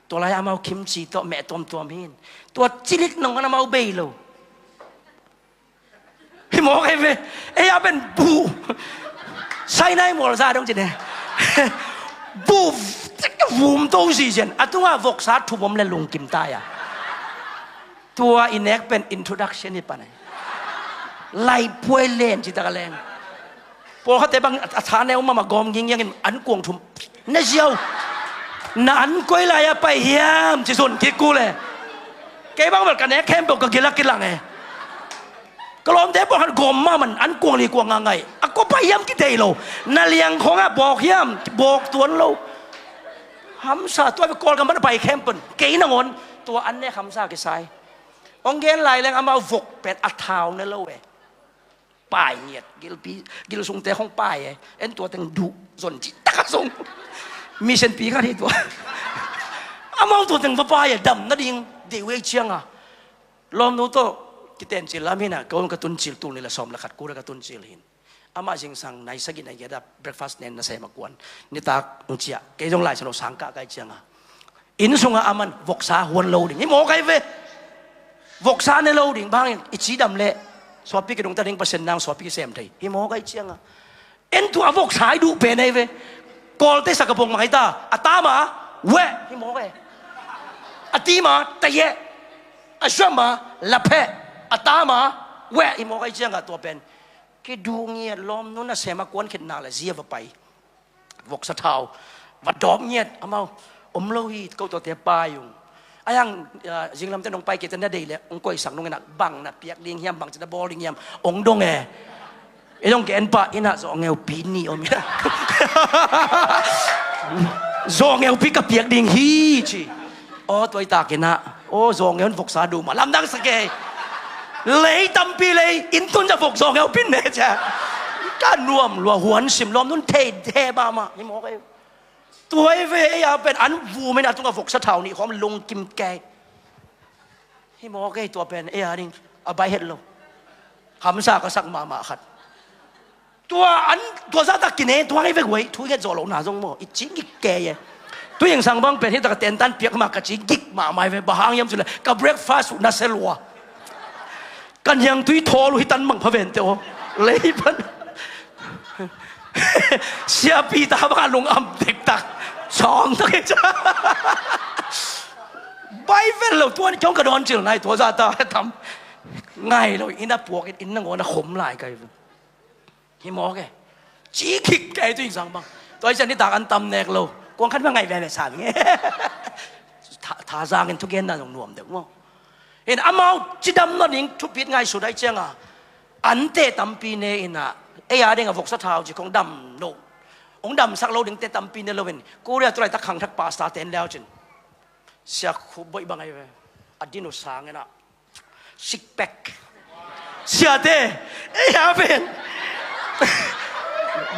Tua lai amau kimchi tawh meh tuamtuam hin. Tua cilik nong an amau bei lo. Hi mawk ei ve. Ei a pen buh. Sainai mualza dong cine. Buh vum to si cian a tungah voksa thum om le lungkim tai a. Tua i nek pen introduction hi pan ai. Laipuai len ci taka leng. Pawlkhatte bang a tha neu mama gawm ngingngiangin an kuang thum na ziau. Na an koi lai-a pai hiam ci zon kik kul e. Kei bang bel ka nek khempeuh ka gilak kilang e. Ka lawmte pawlkhat gawm mahmah an kuang li kuang ngangai a kua pai hiam kidei lo. Na liang khawngah bawk hiam bawk tuan lo. Hamsa tua bek Kawlgam pan a pai khempeuh kei nangawn tua an nek hamsa kisai. Hong gen lai leng amau vok pen a thau ne lo e. Pai ngiat gilpi, gilsungte hong pai e. En tua teng duh zon ci taka zong mission pi khat hi tua. Amau tua teng va pai e dam nading dei wei cianga. Lawmnu tawh kitencil lam hina ka un ka tuncil tul ni la sawm la khat kura ka tuncil hin. Amah zingsang nai sagih nai giat ah breakfast nen nasem a kuan. Nitak hong ciah kei zong laisa lo sang kah kai cianga. Inn sungah a man voksa huan lo ding hi mawk ai ve. Voksa ne lo ding bangin i cidam leh suapi kidungta ding Pasian nang suapi kisem thei hi mawk ai cianga. En tua a voksa i duh pen ai ve. Kawlte sak a pong mang ai ta a tama weh hi mawk ai. A tima tayeh. A suama lapheh. A tama weh hi mawk ai cianga tua pen. Kiduh ngiat lawmnu nasem a kuan khitna le zia va pai. Voksa thau va dawp ngiat amau om lo hi ko tuate pai ung. A yang zinglamte nong pai kite na dei le ong koisak nong inah bang na piak ding hiam bang cina bawl ding hiam ong dong e. I dong ke en pah inah zawh ngeupi ni om inah zawh ngeupi ka piak ding hi ci. Aw tuaitak inah aw zawh ngeu in voksa duh mah lamdang sa kei. Lei tampi lei, inn tun za vok zawng eu pin ne cia. Ka nuam lua, huan sim lawm nun thei he mahmah. Hi mawk ei. Tua hi ve, ei a pen an vum in a tungah voksa thau nih khawm lungkim kei. Hi mawk ei, tua pen ei a ding a bai het lo. Hamsa ka sak mahmah khat. Tua an, tua zahtak kine, tua ngai vek huai, thu nget zawh lohna zong maw, i ci ngik kei e. Tui eng sang bang pen hi tak a tentan piak mah ka ci ngik mahmah hi ve, bang hang hiam cih leh ka breakfast uh na se lua. Ka niangtui thawl uh hi tan mang pha vente aw. Lei pan. Siapi ta bang a lung am dektak. Sawng tak hi cia. Bai vel lo, tua ni kiong ka dawn cil nai, tua zahtak tam. Ngai lo, inn a puak in, inn nangawn a khom lai ka hi ve. Hi mawk e. Ci khik kei tu ing sang bang. Tua hi cian nitak an tam nek lo. Kuang khat bang ngai veve sa ding e. Tha, tha zangin thugenna zong nuam deuh maw. Hin amau cidam nading thupit ngaihsut ahih cianga, ante tampi ne in a, ei a ding a voksa thau ci khong dam lo. Hong damsak lo dingte tampi ne lo in. Korea tulaitak khangthak pastor ten leu cin. Sia khu boih bang ahi ve. A din uh sang in a. Six pack. Siate, ei a pen.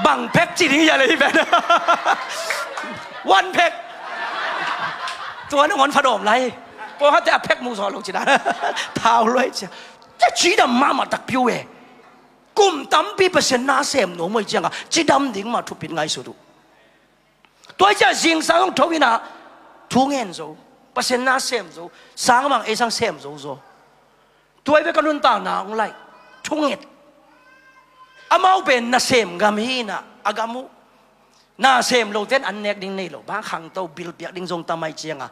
Bang pack ci ding hia lei pen. One pack. Tua nangawn pha dawm lai. Pawlkhatte a pack mu zaw lo cina. Thau luai cia. Cia cidam mahmah takpi uh e. Kum tampi Pasian na sem nuam uh ahih cianga cidam ding mah thupit ngaihsut uh. Tua hi ciah zingsang hong tho in a, thu ngen zo, Pasian na sem zo, sang bang ei sang sem zo zaw. Tua hi ve ka nuntakna hong laih, thunget. Amau pen nasem gam hi in a, a gam uh. Nasem lote in an nek ding nei lo, bang khangto bil piak ding zong tam ahih cianga.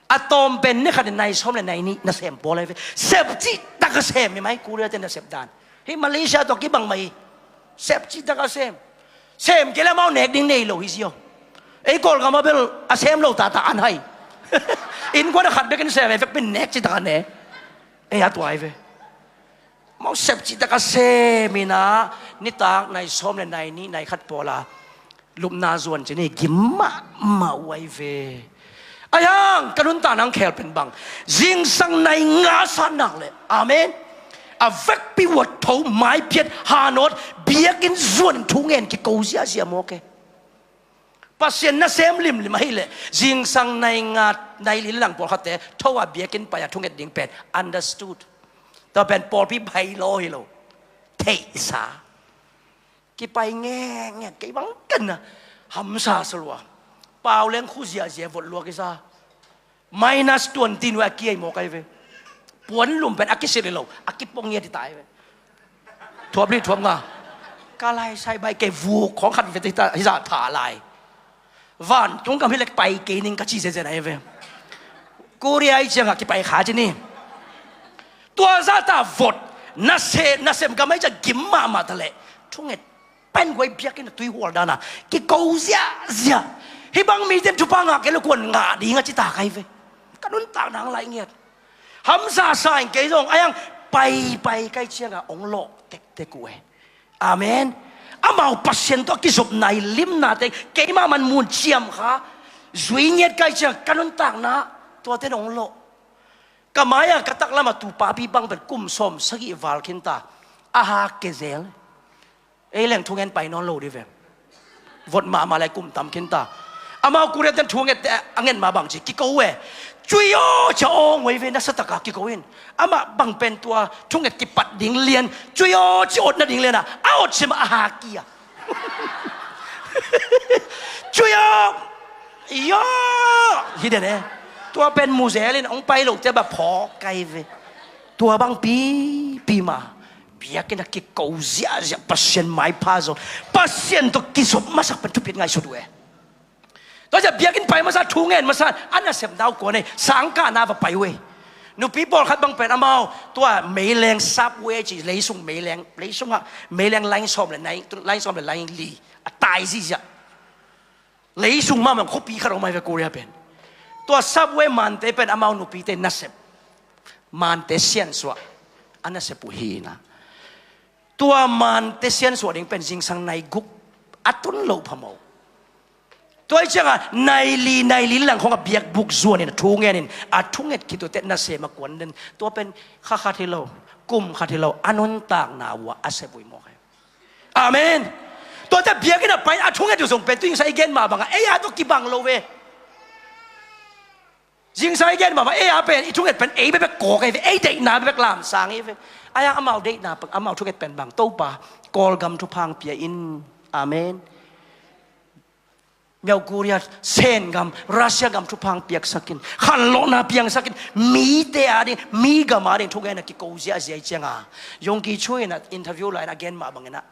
A tawm pen ni khat in nai sawm le nai nih nasem pawl ahi ve. Sep cihtak a sem hi mai, Korea te nasep dan. Hih Malaysia tawh kibang mah hi. Sep cihtak a sem. Sem kei leh amau nek ding nei lo hi zia. Ei Kawlgam ah bel a sem lo tata an hai. Innkuan a khat bekin sem, ei vek pen nek cihtak a ne. Ei a tua hi ve. Amau sep cihtak a sem in a, nitak nai sawm le nai nih nai khat pawl a lupna zuan cih ni gim mahmah uh ahi ve. Ahi hang ka nuntakna hong khel pen bang, zingsang nai nga sat nak leh, amen, a vekpi uh a tho, maiphiat, hanawt, biakinn zuan in thu ngen kiko ziahziah mawk e. Pasian nasem limlim ahih leh zingsang nai nga, nai li lang pawlkhatte tho a biakinn pai a thunget ding pen understood. Tua pen pawlpi bai law hi lo, theihsa. Kipai ngekngek, kei bang ken a hamsa sa lua. Pau leng khu ziahziah vot lua kisa. Minus twenty nuai a kiai mawk ahi ve. Puan lum pen a kisilh hi lo, a kipong ngiat hi ta ahi ve. Thuap li thuap nga. Ka lai sai bai kei vuk khawng khat vete hi ta, hi zah tha lai. Vantung gam hi lek pai kei ning ka ci zenzen ahi ve. Korea i ciangah kipai kha ci ni. Tua zahta vot, nasem, nasem gam ahi ciah gim mahmah ta leh thunget pen guai biakinn a tui hual dana kiko ziahziah. Hih bang mite in thupha ngah kei leh kuan ngah ding a ci ta ka hi ve. Ka nuntakna hong laih ngiat. Hamsa sa in kei zong ahi hang paipai ka hih ciangah hong lawh tektek uh e. Amen. Amau Pasian tawh a kizopna i limnate keimah man mun ciam kha zui ngiat ka hih ciangah ka nuntakna tuate in hong lawh. Ka mai-ah ka taklamah tu papi bang pen kum sawm sagih val khinta a hak kezel. Ei leng thungen pai nawn lo di ve. Vot mahmah lai kum tam khinta. Amau Korea ten thungette a ngen mah bang ci kiko uh e. Cui aw cia awng uh ahi ve, nasataka kiko in. Amah bang pen tua thunget kipat ding lian, cui aw ci awt nading lian a, a awt sia mah a hak kia. Cui aw. Ia. Hi den e. Tua pen muzel in hong pai lote bah phawk ka hi ve. Tua bang pipi mah biakinn a kiko ziahziah, Pasian maipha zong, Pasian tawh kizop masak pen thupit ngaihsut uh e. Tua ciah biakinn pai masa, thu ngen masa, a nasepna uh kuan ei, sangkahna va pai uh ei. Nupi pawlkhat bang pen amau tua meileng Subway ci, leisung meileng, leisungah meileng line sawm le nai, line sawm le line li a tai ziahziah. Leisung mahmah khuapi khat om ahi ve Korea pen. Tua Subway mante pen amau nupite nasep, mante siansuah a nasep uh hi na. Tua mante siansuah ding pen zingsang nai guk a tun loh phamawh. Tua hi ciangah nai li, nai li lang khawngah biakbuk zuanin a thu ngenin a thunget khit uh teh nasem a kuan den. Tua pen kha khat hi lo. Kum khat hi lo, a nuntakna uh ah a sep uh hi mawk hi. Amen. Tuate biakinn ah pai a thunget uh zong pen tu zingsang i gen mah bangah ei a tawh kibang lo ve. Zingsang i gen mah bangah ei a pen i thunget pen ei bekbek kawk hi ve, ei deihna bekbek lamsang hi ve. Ahi hang amau deihna pen, amau thunget pen bang, Topa, Kawlgam thupha hong pia in. Amen. Myauk Korea, Sen gam, Russia gam thupha hong piaksak in, khanlawhna piangsak in, mite ading, mi gam ading thugen a kiko ziahziah hi cianga, Yonggi Cho in a interview lai-in a gen mah bangin ah,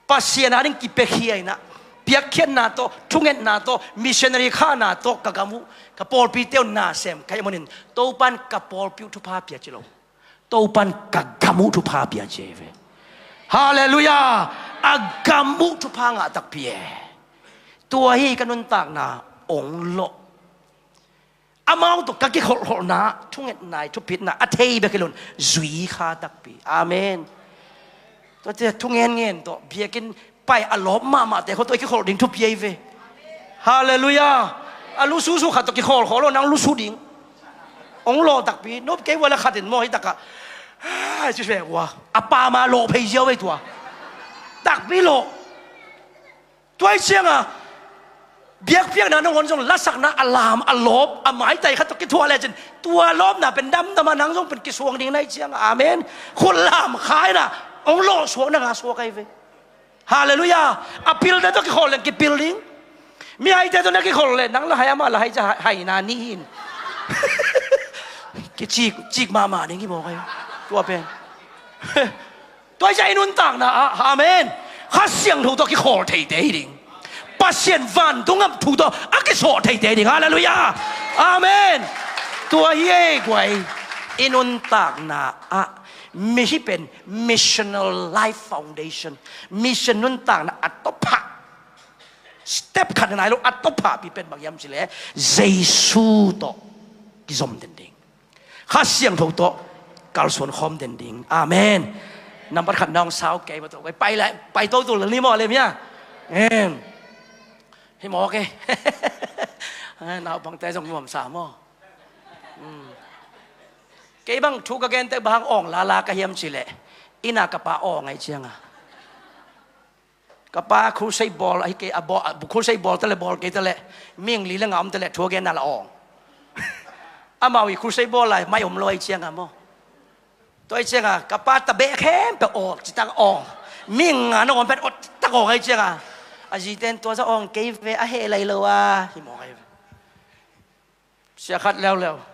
Pasian ading kipiakhia in ah, piakkhiatna tawh, thungetna tawh, missionary khahna tawh ka gam uh, ka pawlpite uh nasem ka hih manin Topan ka pawlpi uh thupha pia ci lo. Topan ka gam uh thupha pia ci hi ve. Halleluiah. A gam uh thupha ngah takpi e. Tua hi ka nuntakna ong lawh. Amau tawh ka kikholhkholhna, thungetna, thupitna a thei bek hi loin zui kha takpi. Amen. Tuate thungenngen tawh biakinn pai a lawp mahmahte khua tawh i kikholh ding thupi ahi ve. Halleluiah. A lususu khat tawh kikholhkholh lo, nang lusu ding. Ong lawh takpi, nop kei ua le khat in maw hi takah, ai, ci ve ua, a pama lawh phei ziau ei tua. Takpi lawh. Tua hi cianga biakpiakna nangawn zong lasakna a lam a lawp a maitai khat tawh kithuah lecin tua lawpna pen damdam a nang zong pen kisuang ding na hi cianga. Amen. Khut lam kha in ah ong lawh suak na nga suak ahi ve. Halleluiah. A pilte tawh kikholh leng kipil ding. Mihaite tawh na kikholh leh nang la hai amah la hai cia haina ni hi in. Kicik cik mahmah ding hi mawk ahi. Tua pen. Tua hi cia i nuntakna ah, amen, Kha Siangtho tawh kikholh theite hi ding. Pasian vantung gam thu tawh a kisawh theite hi ding. Halleluiah. Amen. Tua hi ei guai. I nuntakna ah mi hi pen missional life foundation, mission nuntakna a tawpah, step khat nai lo a tawpahpi pen bang hiam cileh Jesu tawh kizom den ding. Kha Siangtho tawh kalsuan khawm den ding. Amen. Nambat khat nong sau kei mah tawh pai lai, pai to tu la ni maw le mia. Em. Hi maw ke. Naupangte zong nuam sa maw. Kei bang thu ka gente bang awng lala ka hiam cileh ina ka pa awng ahi cianga. Ka pa crusade bawl ahi kei a bawl, crusade bawl taleh bawl kei taleh ming li le nga om taleh thu a gen na la awng. Amau i crusade bawl lai mai om lo ahi cianga maw. Tua ahi cianga ka pa tabeh khempeuh awng citak awng. Ming nga na om pet awng citak awng ahi cianga. A ziten tua za awng kei ve a heh lai lo a hi maw kei ve. Sia khat leuleu.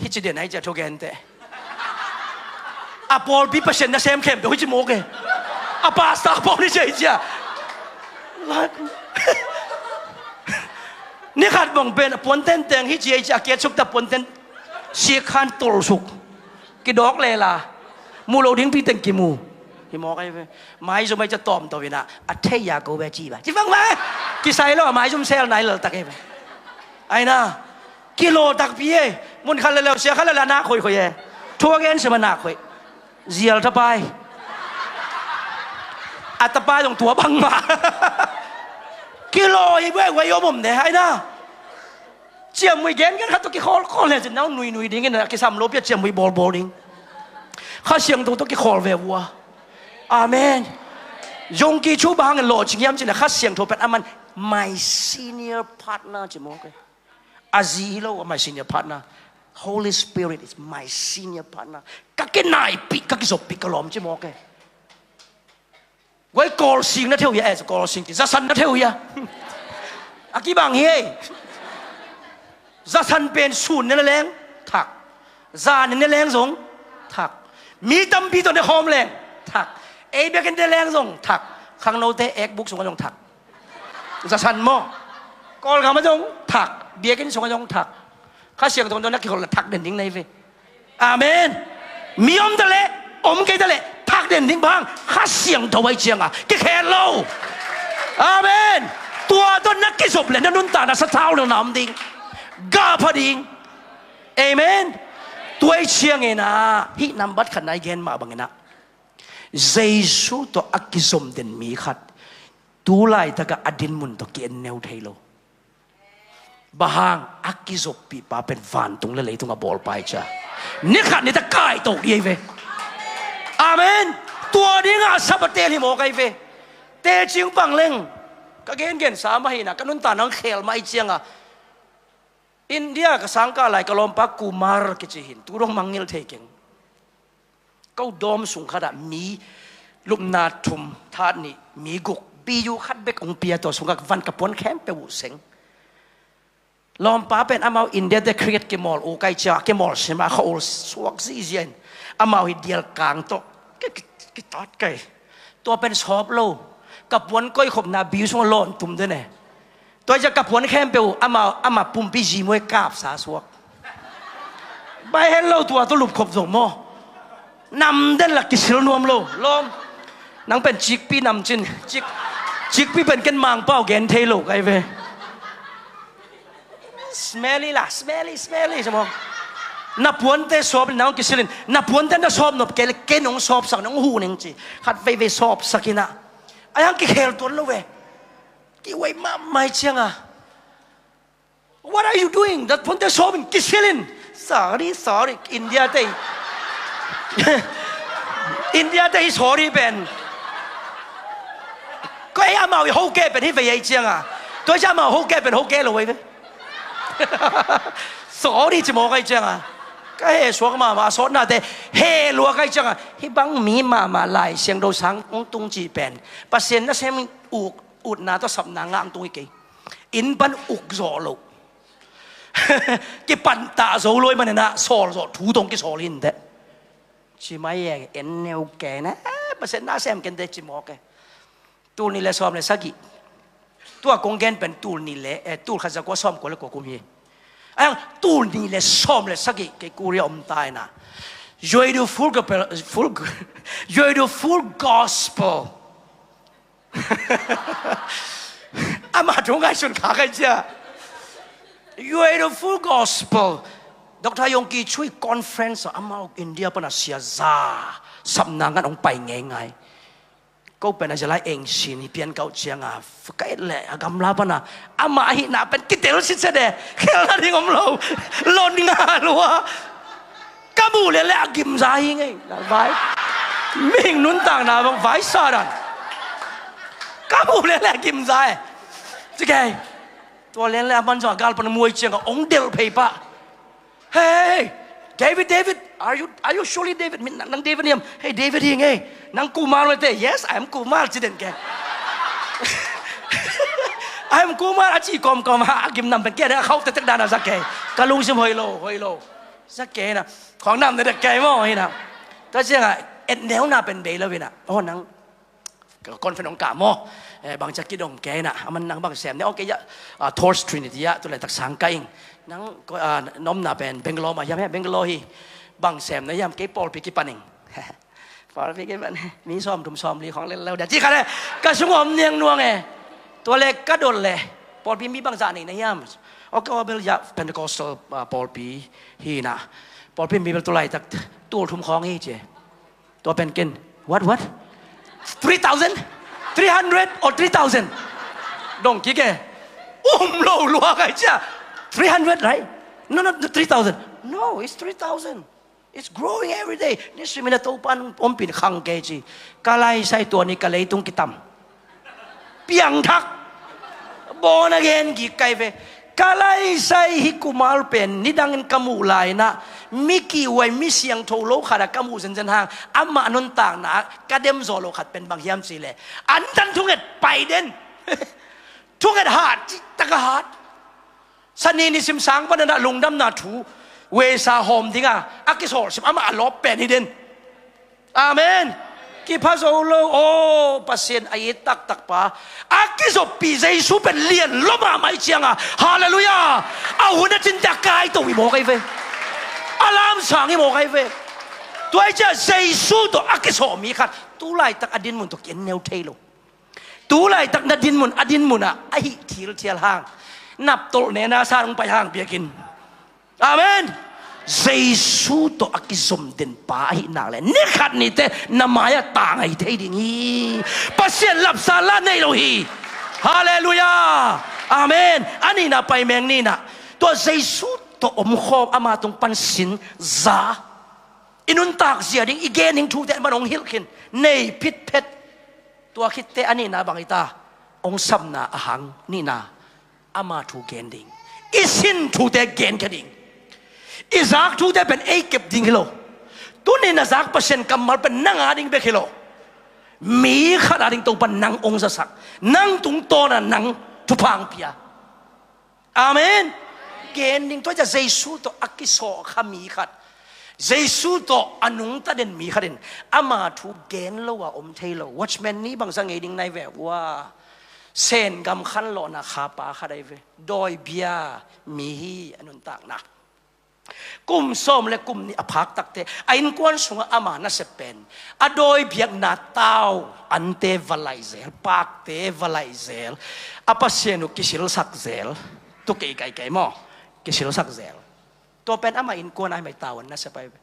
Hi ci den ahi cia thugente. A pawlpi Pasian nasem khempeuh hi ci mawk e. A pastor pawl hi cia hi cia. Ni khat bang pen a puan tenteng hi ci hi cia a kiat suk ta puan ten. Siak khan tol suk. Kidawk lela. Mu lo ding pi teng kimu. Hi mawk ahi ve. Maizum ahi cia tawmto ina a thei ya ko ve ci ba ci vang ve. Kisai lo a maizum sel nai lal tak ahi ve. Aina. Kilaw takpi e. Mun khat le leu sia khat le la nak khoikhoi e. Thu a gen sima nak khoi. Zial tapai. A tapai dong tua bang ma. Kilaw hi ve ve om om de aina. Ciamui gen gen khat tawh kikhawl khawl le cin nau nui nui ding in a kisam lo pia ciamui bawl bawl ding. Kha Siangtho tawh kikhawl ve vua. Amen. Yonggi Cho bang hangin lawhcing hiam cin a Kha Siangtho pen aman my senior partner ci mawk e. A zi hi lo a my senior partner. Holy Spirit is my senior partner. Ka kinaipih ka kizoppih ka lawm ci mawk e. Guai kawlsing na theu hia e, kawlsing ki zasan na theu hia. A kibang hi ei. Zasan pen sun ne na leng thak. Zan ne leng zong thak. Mi tampi tawh ne khawm leng thak. Ei bekin ne leng zong thak. Khangnote ekbuk sungah zong thak. Zasan maw. Kawlgam ah zong thak. Biakinn sungah zong thak. Kha Siangtho tawh na kikholh na thak den ding na hi ve. Amen. Mi om taleh om kei taleh thak den ding bang Kha Siangtho ahi cianga kikhen lo. Amen. Tua tawh na kizop le na nuntakna sathau lo na om ding. Gah pha ding. Amen. Tua ahi ciangin ah hih nambat khat na i gen mah bangin ah Jesu tawh a kizom den mi khat tu laitakah a dinmun tawh ki-en neu thei lo. Bang hang? A kizoppihpa pen vantung le leitung a bawlpa hi cia. Ni khat ni ta kaito dih ahi ve. Amen. Tua dingah a sap a teel hi mawk ahi ve. Teci hong pang leng. Ka gengensa mah hi na, ka nuntakna hong khel mah ahi cianga. India ka sangkah lai ka lawmpa Kumar kici hi in, tu dong mangngilh thei keng. Ko dawm sung khatah mi lupna thum, that nih, mi guk, biu khat bek hong pia, tua sungah van ka puan khempeuh uh seng. Lawmpa pen amau India te cricket kimawl uh kai cia, kimawl sima kha ul suak zihziah in, amau hi dial kang tawh ki, ki, kitat kai. Tua pen sawp lo. Ka puan koih khopna biu sungah lawn tum den e. Tua cia ka puan khempeuh amau, ama pumpi zi muai kapsa suak. Bai hen lo tua tawh lupkhop zong maw. Nam den la kisil nuam lo. Lawm. Nang pen cikpi nam cin. Cik, cikpi pen ken Mangpau gen thei lo kai ve. Smelly la, smelly, smelly, sa maw. Na puante sawp in nang kisil in. Na puante na sawp nop kei le ken hong sawpsak, nong hu ning ci. Khat veivei sawpsak in ah. Ai hang kikhel tuan lo ve. Kihuai mahmah cianga. What are you doing? That puante sawp in kisil in. Sorry, sorry, India te. India te hi sorry pen. Ko ei amau hi hoke pen hi vei ei cianga. Tua cia amau hoke pen hoke lo ei ve. Sorry ci mawk ei cianga. Ka he suak mahmah, a sawtnate he luak ei cianga. Hi bang mi mahmah Lai Siangtho sang hong tung cih pen. Pasian nasem uk, utna tawh sapna ngah hong tung hi kei. Inn pan uk zawh loh. Kipantah zo lo i maninah sawl zawh thu tawh hong kisawl hi inteh. Ci mai e, en neu ke na, Pasian nasem kente ci mawk e. Tul nih le sawm le sagih. Tua kong gen pen tul nih le, eh, tul khat za kua sawm kua le kua kum hi. Ayang tul nih le sawm le sagih kei Korea om ta ina. Yuei du full gospel, full, yuei du full gospel. Ama thu ngaihsun kha kai cia. Yuei du full gospel. Doctor Yonggi Cho conference ah amau India pana sia za sapna ngan hong pai ngeingai. Ko pen a zia lai eng sin hi pian kau cianga ka et leh a gamla pana ama ahihna pen kitel sitset e. Khelna ding om lo. Lon nga lua. Ka muh leh leh a gimza hi ngei. Vai. Mihing nuntakna bang vai sa dan. Ka muh leh leh a gimza e. Ci kei. Tua lian leh a man zong a gal pana muai cianga ong delh phei pah. Hey, David, David, are you, are you surely David? Min, nang, nang David hiam? Hey, David hi ngei. Nang Kumar mate. Yes, I am Kumar, ci den ke. I am Kumar, a ci kawmkawm a, a gim nam pen kia ding a khauh tektek dan a za kei. Ka lungsim hoih lo, hoih lo. Za kei na. Khawng nam na dek kei maw hi na. Tua cianga, et neuna pen bei lo hi na. Oh, nang Ka conference hong kah maw? Eh, bang cia kidong kei na, a man nang bang sem ne? Okay, ya, ah, Thors Trinity ah, tu laitak sang ka ing. Nang, ah, na omna pen Bangalore mah hiam e? Bangalore hi. Bang sem na hiam? Kei pawlpi kipan ing. Pawlpi kipan, mi sawm thum sawm li khawng lel lo dia. Ci kha le, ka sung om niang nuang e. Tua le ka dot le, pawlpi mi bangzah nei na hiam? Okay, oh, bel ya Pentecostal, ah, pawlpi hi na. Pawlpi mi bel tu laitak tul thum khawng hi ci. Tua pen ken, what, what? Three thousand? Three hundred or three thousand? Dong kik e. Um lo lua kai cia. Three hundred, right? No, not three thousand. No, it's three thousand. It's growing every day. Ni sui mina Topan ompin khang kei ci. Ka laisai tua ni ka leitung kitam. Piangthak. Born again gik kai ve. Ka laisai hi Kumar pen nidangin ka muh lai-inah mi kihuai, mi siangtho lo khatah ka muh zenzen hang, amah nuntakna ah ka dem zawh loh khat pen bang hiam cihleh, antan thunget pai den. Thunget hat, citak a hat. Sani nisim sang panin ah lungdamna thu veisa hawm dinga a kisawlsim amah a lawp pen hi den. Amen. Kipha zo lo aw, Pasian a it taktak pa. A kizoppih Jesu pen lian lua mahmah hi cianga, halleluiah. A hun a cinte a kaito hi mawk ahi ve. A lamsang hi mawk ahi ve. Tua hi ciah Jesu tawh a kisawh mi khat tu laitak a dinmun tawh ki-en neu thei lo. Tu laitak na dinmun, a dinmun ah a hih thilthial hang, naptolh nena sa hong pai hang biakinn. Amen. Jesu tawh a kizom den pa ahih nak leh ni khat ni teh na mai-ah tang ahi thei ding hi. Pasian lapsa la nei lo hi. Halleluiah. Amen. A nihna pai meng ni in ah, tua Jesu tawh omkhawm, ama tung pan sin za. I nuntak zia ding, i gen ding thute man hong hilh khin. Nei phitphet. Tua khitte a nihna bang hi ta? Hong samna a hang nihna, ama thu gen ding. I sin thute genkhia ding. I zak thute pen ei kep ding hi lo. Tuni na zak Pasian kammal pen nang a ding bek hi lo. Mi khat a ding Topa nang hong zasak, nang tungtawna nang thupha hong pia. Amen. Gen ding. Tua hi ciang Jesu tawh a kisawhkha mi khat, Jesu tawh a nungta den mi khat in ama thu gen lo a om thei lo. Watchman Nee bangzah ngei ding nai ve ua. Sen gam khanlawhna khapa khat ahi ve. Dawibia mi hi a nuntakna. Kum sawm le kum nih a phak takteh a innkuan sungah ama nasep pen a dawi biakna tau ante va laih zel, pakte va laih zel, a Pasian uh kisilsak zel. Tu kei kaikai maw? Kisilsak zel. Tua pen ama innkuan ahi mai, tau an nasep ahi ve.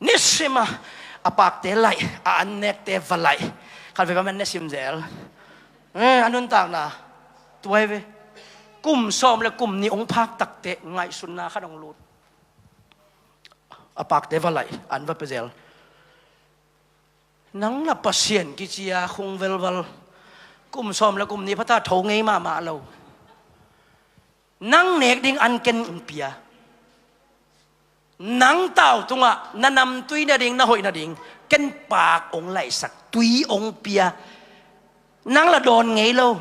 Nisim a a pakte laih, a annekte va laih. Khat vei va man nisim zel. Eh, a nuntakna tua hi ve. Kum sawm le kum nih hong phak takteh ngaihsutna khat hong lut. A pakte va laih, an va pia zel. Nang la Pasian kici a khung velval. Kum sawm le kum nih phata tho ngei mahmah lo. Nang nek ding an ken hong pia. Nang tau tungah na namtui nading, na hoih nading ken pak hong laihsak, tui hong pia. Nang la dawn ngei lo.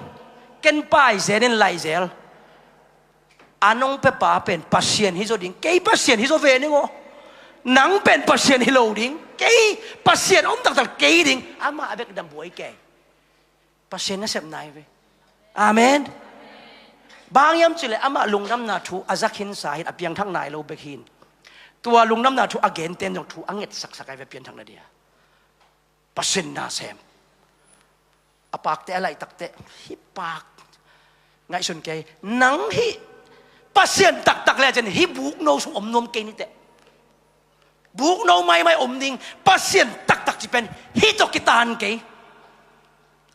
Ken pai zel in laih zel. An hong piapa pen Pasian hi zaw ding, kei Pasian hi zaw ve ning aw. Nang pen Pasian hi lo ding, kei Pasian om taktak kei ding. Amah a bek dam buai kei. Pasian nasepna hi ve. Amen. Bang hiam cih leh amah lungdamna thu a za khinsa hi in, a piangthak nai lo bek hi in. Tua lungdamna thu a genten zong thu a ngetsaksak ahi ve, pianthakna dia. Pasian nasem. A pakte a laih takteh, hih pak ngaihsun kei, nang hih Pasian taktak le cin hih bukno sung om nuam kei ni teh. Bukno maimai om ding, Pasian taktak ci pen hih tawh kitan kei.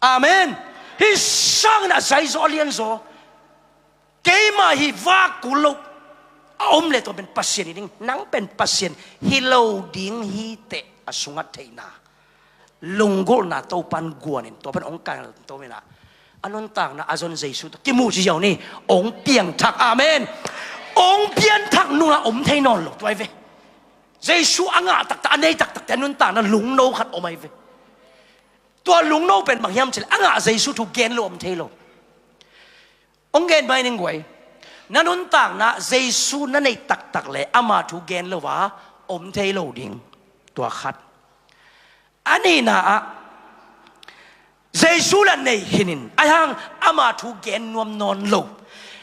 Amen. Hih sangin a zaizaw, a lianzaw, keimah hih vak kul lo a om le tua pen Pasian hi ding, nang pen Pasian hi lo ding hi teh, a sungat theihna, lunggulhna Topan guanin tua pan hong kan to mina, a nuntakna a zon Jesu tawh kimuh ci ziau ni. Hong piangthak. Amen. Hong pianthak nunga om thei nawn lo, tua hi ve. Jesu a ngah taktak, a nei taktakte a nuntakna lungno khat om ahi ve. Tua lungno pen bang hiam cih leh a ngah Jesu thu gen lo om thei lo. Hong gen mai ning guai. Na nuntakna Jesu na neih taktak le ama thu gen lo a om thei lo ding. Tua khat. A nihna ah, Jesu la nei khinin, ahi hang ama thu gen nuam nawn lo,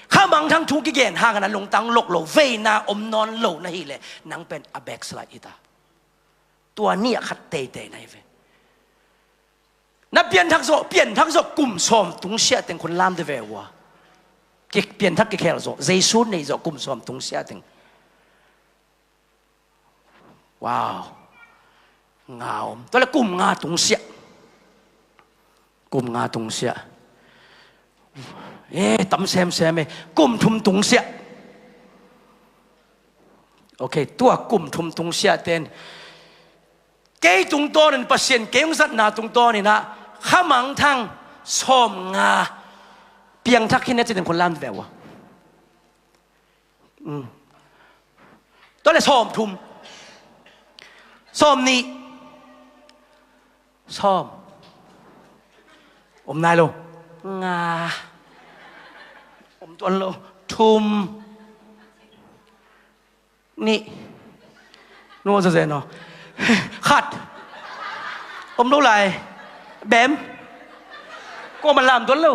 khamangthang thu kigen hangin a lungtang lok lo, veina om nawn lo na hih leh nang pen a backslide hi ta. Tua ni a khat teitei na hi ve. Na pianthak zawh, pianthak zawh kum sawm tungsiah teng khun lam de ve ua. Ki, pianthak kikhel zawh, Jesu nei zawh kum sawm tungsiah teng. Wow. Nga om. Tua le kum nga tungsiah. Kum nga tungsiah. Eh, tam semsem eh. Kum thum tungsiah. Ok, tua kum thum tungsiah ten kei tungtawnin Pasian kei hong zatna tungtawnin ah khamangthang sawm nga piangthak khin a cih teng khun lam ve ua. Mm. Tua le sawm thum. Sawm nih. Sawm. Om nai lo. Nga. Om tuan lo. Thum. Nih. Nua zazen aw. Khat. Om lo lai. Bem. Kua man lam tuan lo.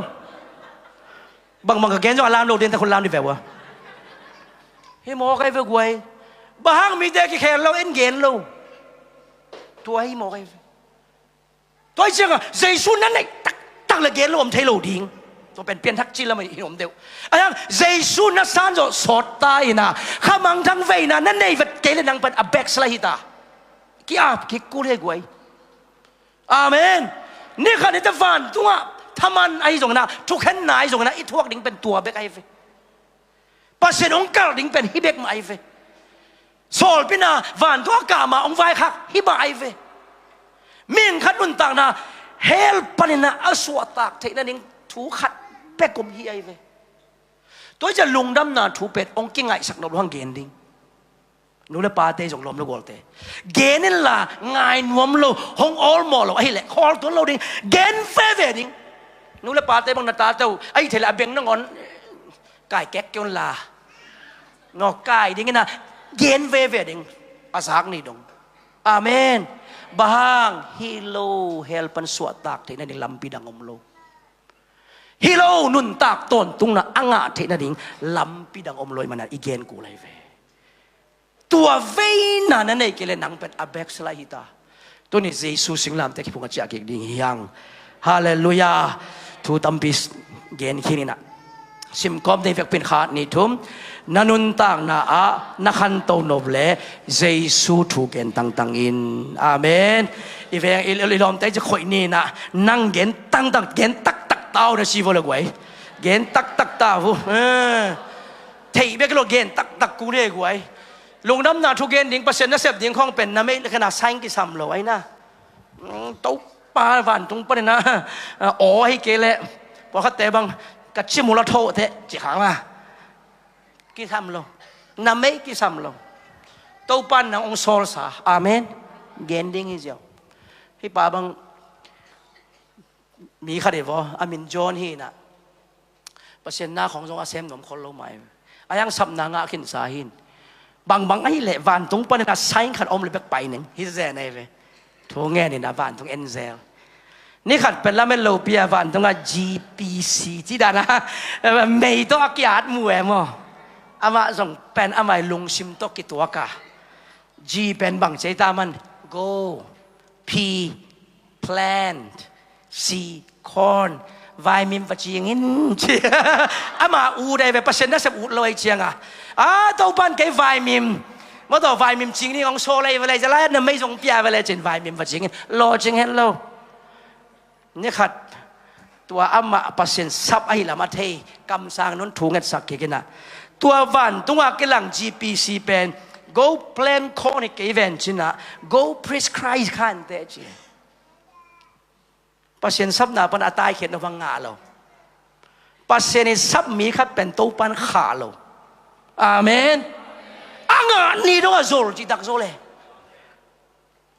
Bangbang ka gen zong a lam lo den ta khun lam di ve ua. Hi mawk ai ve guai. Bang hang mite kikhel lo, en gen lo. Tua hi mawk ai ve. Tua hi ciangah Jesu na neih taktak le gen lo om thei lo ding. Tua pen pianthak ci lam ah hin om deuh. Ahi hang Jesu na san zawh sawt ta in ah khamangthang veina na nei vet kei le nang pen a backslide hi ta. Ki-ap kik kul hi guai. Amen. Ni khat ni ta vantungah Thaman ahi zongin ah, thukhenna ahi zongin ah, i thuak ding pen tua bek ahi ve. Pasian hong kalh ding pen hih bek mah ahi ve. Sawlpina vantung a kah ma hong vaikhak hih mah ahi ve. Mihing khat nuntakna hell panin ah a suahtak theih nading thu khat bek om hi ahi ve. Tua hi ciang lungdamna thu pen hong kingaihsak nop lo hang gen ding. Nu le pate zong lawm le gualte, gen inla ngai nuam lo, hong awlmawh lo ahih leh khawl tuan lo ding. Gen veve ding. Nu le pate bang na tate uh ahih theih leh a beng nangawn kai kek kei unla, ngaw kai ding in ah gen veve ding. A zak ni dong. Amen. Bang hang? Hih lo hell pan suahtak theih nading lampi dang om lo. Hih lo nuntak tawntungna a ngah theih nading lampi dang om lo ahih manin i gen kul ahi ve. Tua veina na neih kei leh nang pen a backslide hi ta. Tuni Jesu singlamteh kiphung a ciah kik ding hi hang. Halleluiah. Thu tampi s-, gen khin in ah, simkawm ding vekpi in khat, nih, thum. Na nuntakna ah na khanto nop leh Jesu thu gen tangtang in. Amen. I veng i, i, i lawmte ci khoih ni in ah, nang gen tangtang, gen taktak ta uh na ci vo le guai. Gen taktak ta uh. Eh. Theih bek lo gen taktak kul hi guai. Lungdamna thu gen ding, Pasian nasep ding khawng pen na meih le khen a sign kisam lo ahi na. Mm, Topa vantung panin ah, aw ahih kei leh pawlkhatte bang ka cimul a thawh teh ci khang a. Kisam lo. Na meih kisam lo. Topa in nang hong sawlsa. Amen. Gen ding hi ziau. Hih pa bang mi khat hi vaw, a min John hi in ah, Pasian na khawng zong a sem nuam khol lo mah hi. A hiang sapna ngah khinsa hi in. Bangbang ahih leh vantung panin a sign khat om leh bek pai ning hi zen ahi ve. Thu ngen in ah vantung en zel. Ni khat pen lamet lopi a vantung ah G P C ci dan a mei tawh a ki-at mu e maw. Amah zong pen amah i lungsim tawh kituak a, G pen bang ci ei ta man? Go. P, plant. C, corn. Vaimim va cing in ci. Ama ut ahi ve, Pasian nasep ut lo ahi ciang a, a, Topa in kei vaimim, maw, tawh vaimim cing ding hong sawl ahi ve leh, za lai na mei zong pia ve leh cin vaimim va cing in, lawh cing het lo. Ni khat tua amah Pasian sap ahi lam a thei kamsang nun thu ngetsak kik in ah, tua vantung a kilang G P C pen, go plant corn hi kei ven cin ah, go preach Christ kha inteh ci. Pasian sapna pan a taikhiat nop hang ngah lo. Pasian i sap mi khat pen Topa in khah lo. Amen. A ngah ni dong a zol cih tak zol e.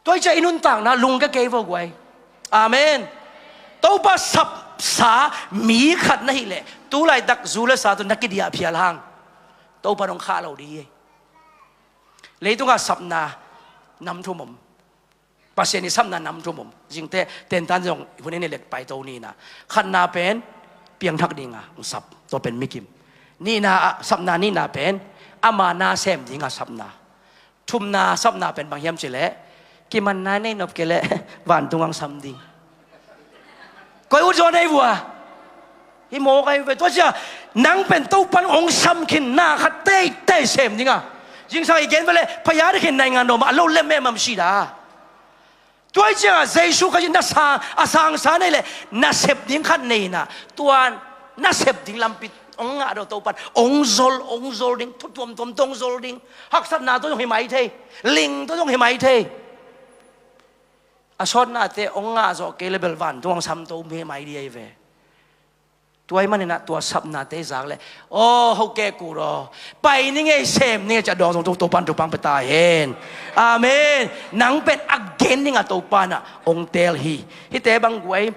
Tua hi ciang i nuntakna lungkia kei vo guai. Amen. Topa sapsa mi khat na hih leh tu laitak zu le sa tawh na kidiah phial hang Topa in hong khah lo ding hi. Leitungah sapna nam thum om. Pasian i sapna nam thum om. Zingteh tentan zong hun in i let paito ni in ah, khatna pen piangthak dinga hong sap, tua pen mikim. Nihna ah, sapna nihna pen ama na sem dinga sapna. Thumna sapna pen bang hiam cih leh, kimanna nei nop kei leh vantung hong sam ding. Koi ut zaw nei vua. Hih mawk ahi ve. Tua ciang nang pen Topa in hong sam khin na khat teitei sem dinga. Zingsang i gen ve leh, phaya ding khin naingan dawm a lo lem mem am si da. Tua hi ciangah Jesu Khazih na sang, a sangsa nei leh nasep ding khat nei in ah, tua nasep ding lampi hong ngah dawh Topa in hong zol, hong zol ding, thu tuamtuam tawh hong zol ding. Haksatna tawh zong hi mai thei, ling tawh zong hi mai thei. A sawtnate hong ngah zawh kei leh bel vantung hong sam to hi mai ding ahi ve. Tua ahih manin ah tua sapnate zak leh, aw, ho keh kul aw, pai ning ei, sem ning ei ci a dawng zong Topa in thupha hong pia ta hen. Amen. Nang pen a gen ding a Topa in ah hong teel hi. Hihte bang guai,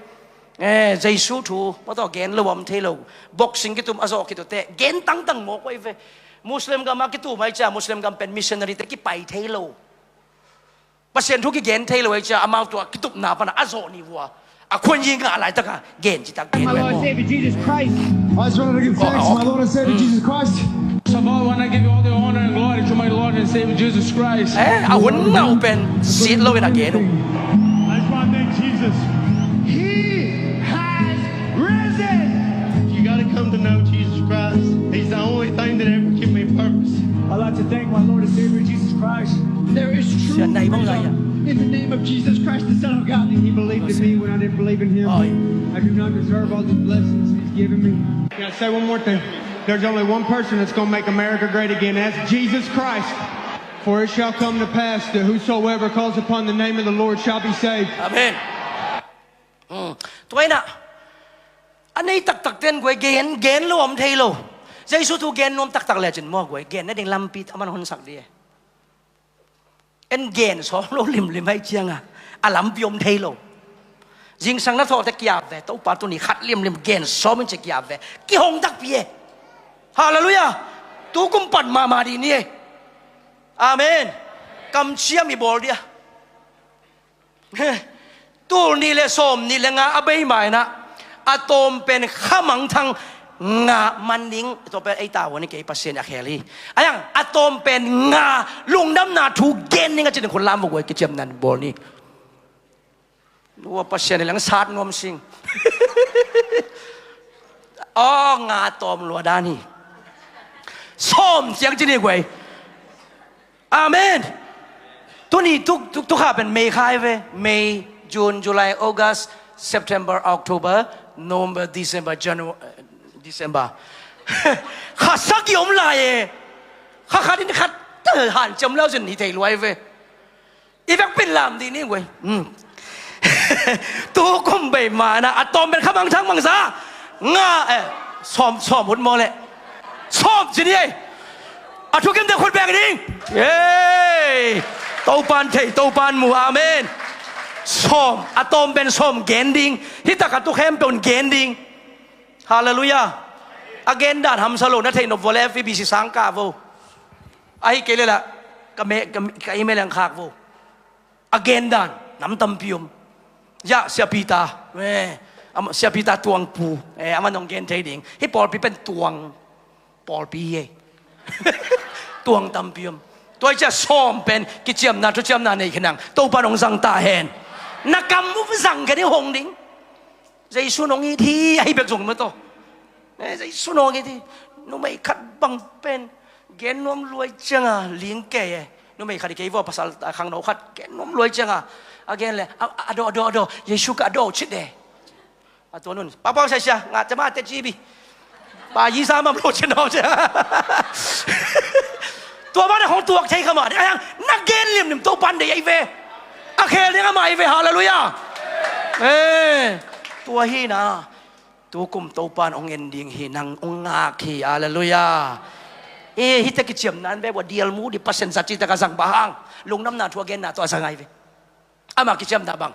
eh, Jesu thu maw, tawh gen lo om thei lo. Boxing kitum a zawh khit uh teh gen tangtang mawk uh ahi ve. Muslim gam a kitum ahi ciang Muslim gam pen missionary te kipai thei lo. Pasian thu kigen thei lo ahi ciang amau tua kitupna pan a zawh ni vua. A khuan yi ngah laitak a gen citak gen. My Lord and Savior Jesus Christ. I just wanted to give thanks to my Lord and Savior Jesus Christ. First of all, I want to give all the honor and glory to my Lord and Savior Jesus Christ. Eh, a hun ngah uh pen sit lo in a gen uh. I just want to thank Jesus. He has risen. You gotta come to know Jesus Christ. He's the only thing that ever give me purpose. I'd like to thank my Lord and Savior Jesus Christ. There is true freedom in the name of Jesus Christ, the Son of God, and he believed in me when I didn't believe in him. I do not deserve all these blessings he's given me. Can I say one more thing? There's only one person that's going to make America great again. That's Jesus Christ. For it shall come to pass that whosoever calls upon the name of the Lord shall be saved. Amen. Hmm. Tua inah a nei taktak ten guai gen, gen lo om thei lo. Jesu thu gen nuam taktak le cin mua guai gen na ding lampi a man honsak di e. En gen sawm lo limlim hai cianga a lampi om thei lo. Zingsang na thawhte kiap ve, Topa tuni khat limlim gen sawm in ci kiap ve. Kihong takpi e. Halleluiah. Tu kum pan mahmah di ni e. Amen. Kamciam i bawl dia. Tul nih le sawm nih le nga a bei mainah a tawm pen khamangthang nga man ding. Tua pen ei tavuan i kei Pasian a khel hi. Ayang a tawm pen nga lungdamna thu gen ding a ci ding khun lam vok uai kiciamnan bawl ni. Nua Pasian i lang sat nuam sing. Aw nga tawm lua dan hi. Sawm ciang ci ni guai. Amen. Tuni tuk tuk tuk ha pen May khai ve. May, June, July, August, September, October, November, December, January, December. Kha sagi om lai e. Kha khat in khat hanciam lau sin hi thei luai ve. I vek pin lam di ni guai. Tu kum bei mana a tawm pen khamangthang mangsa nga eh sawm sawm hut maw le. Sawm ci ni ei. A thukim te khut beng ding. Ei. Topan thei, Topan mu. Amen. Sawm a tawm pen sawm gen ding. Hi taka tu khempeuh gen ding. Halleluiah. A gen dan hamsa lo na thei nop vua le F B C sang ka vo. Ahi kei le la ka me ka email ang khak vo. A gen dan nam tampi om. Ya siapita. Siapita tuangpu. Ama nong gen thei ding hi pawlpi pen tuang. Pawlpi hi ei. Tuang tampi om. Tua i cia sawm pen kiciamna thuciamna nei khinang Topa nong zang ta hen. Na kam mu zang khe ding hong ding. Jesu nong it hi ahi bek zong mataw. Jesu nong it hi. Numei khat bang pen gen nuam luai cianga ling kei e. Numei khat i kei vua pasal khangno khat gen nuam luai cianga a gen le a daw a daw a daw Jesu ka a daw cit e. A tua nun papa saisia ngah tema te cibi. Pa yi sa mam lo cin daw cia. Tua bana hong tuak thei kha mah ding a hiang na gen limlim Topan dei ahi ve. A khel ding amah ahi ve. Halleluiah. Tua hi na. Tukum Topan hong en ding hi nang hong ngak hi. Halleluiah. E hite kiciamna an ve bua dial mu di Pasian za cita ka zang ba hang. Lungdamna thu a genna tua zang ahi ve. Ama kiciamna bang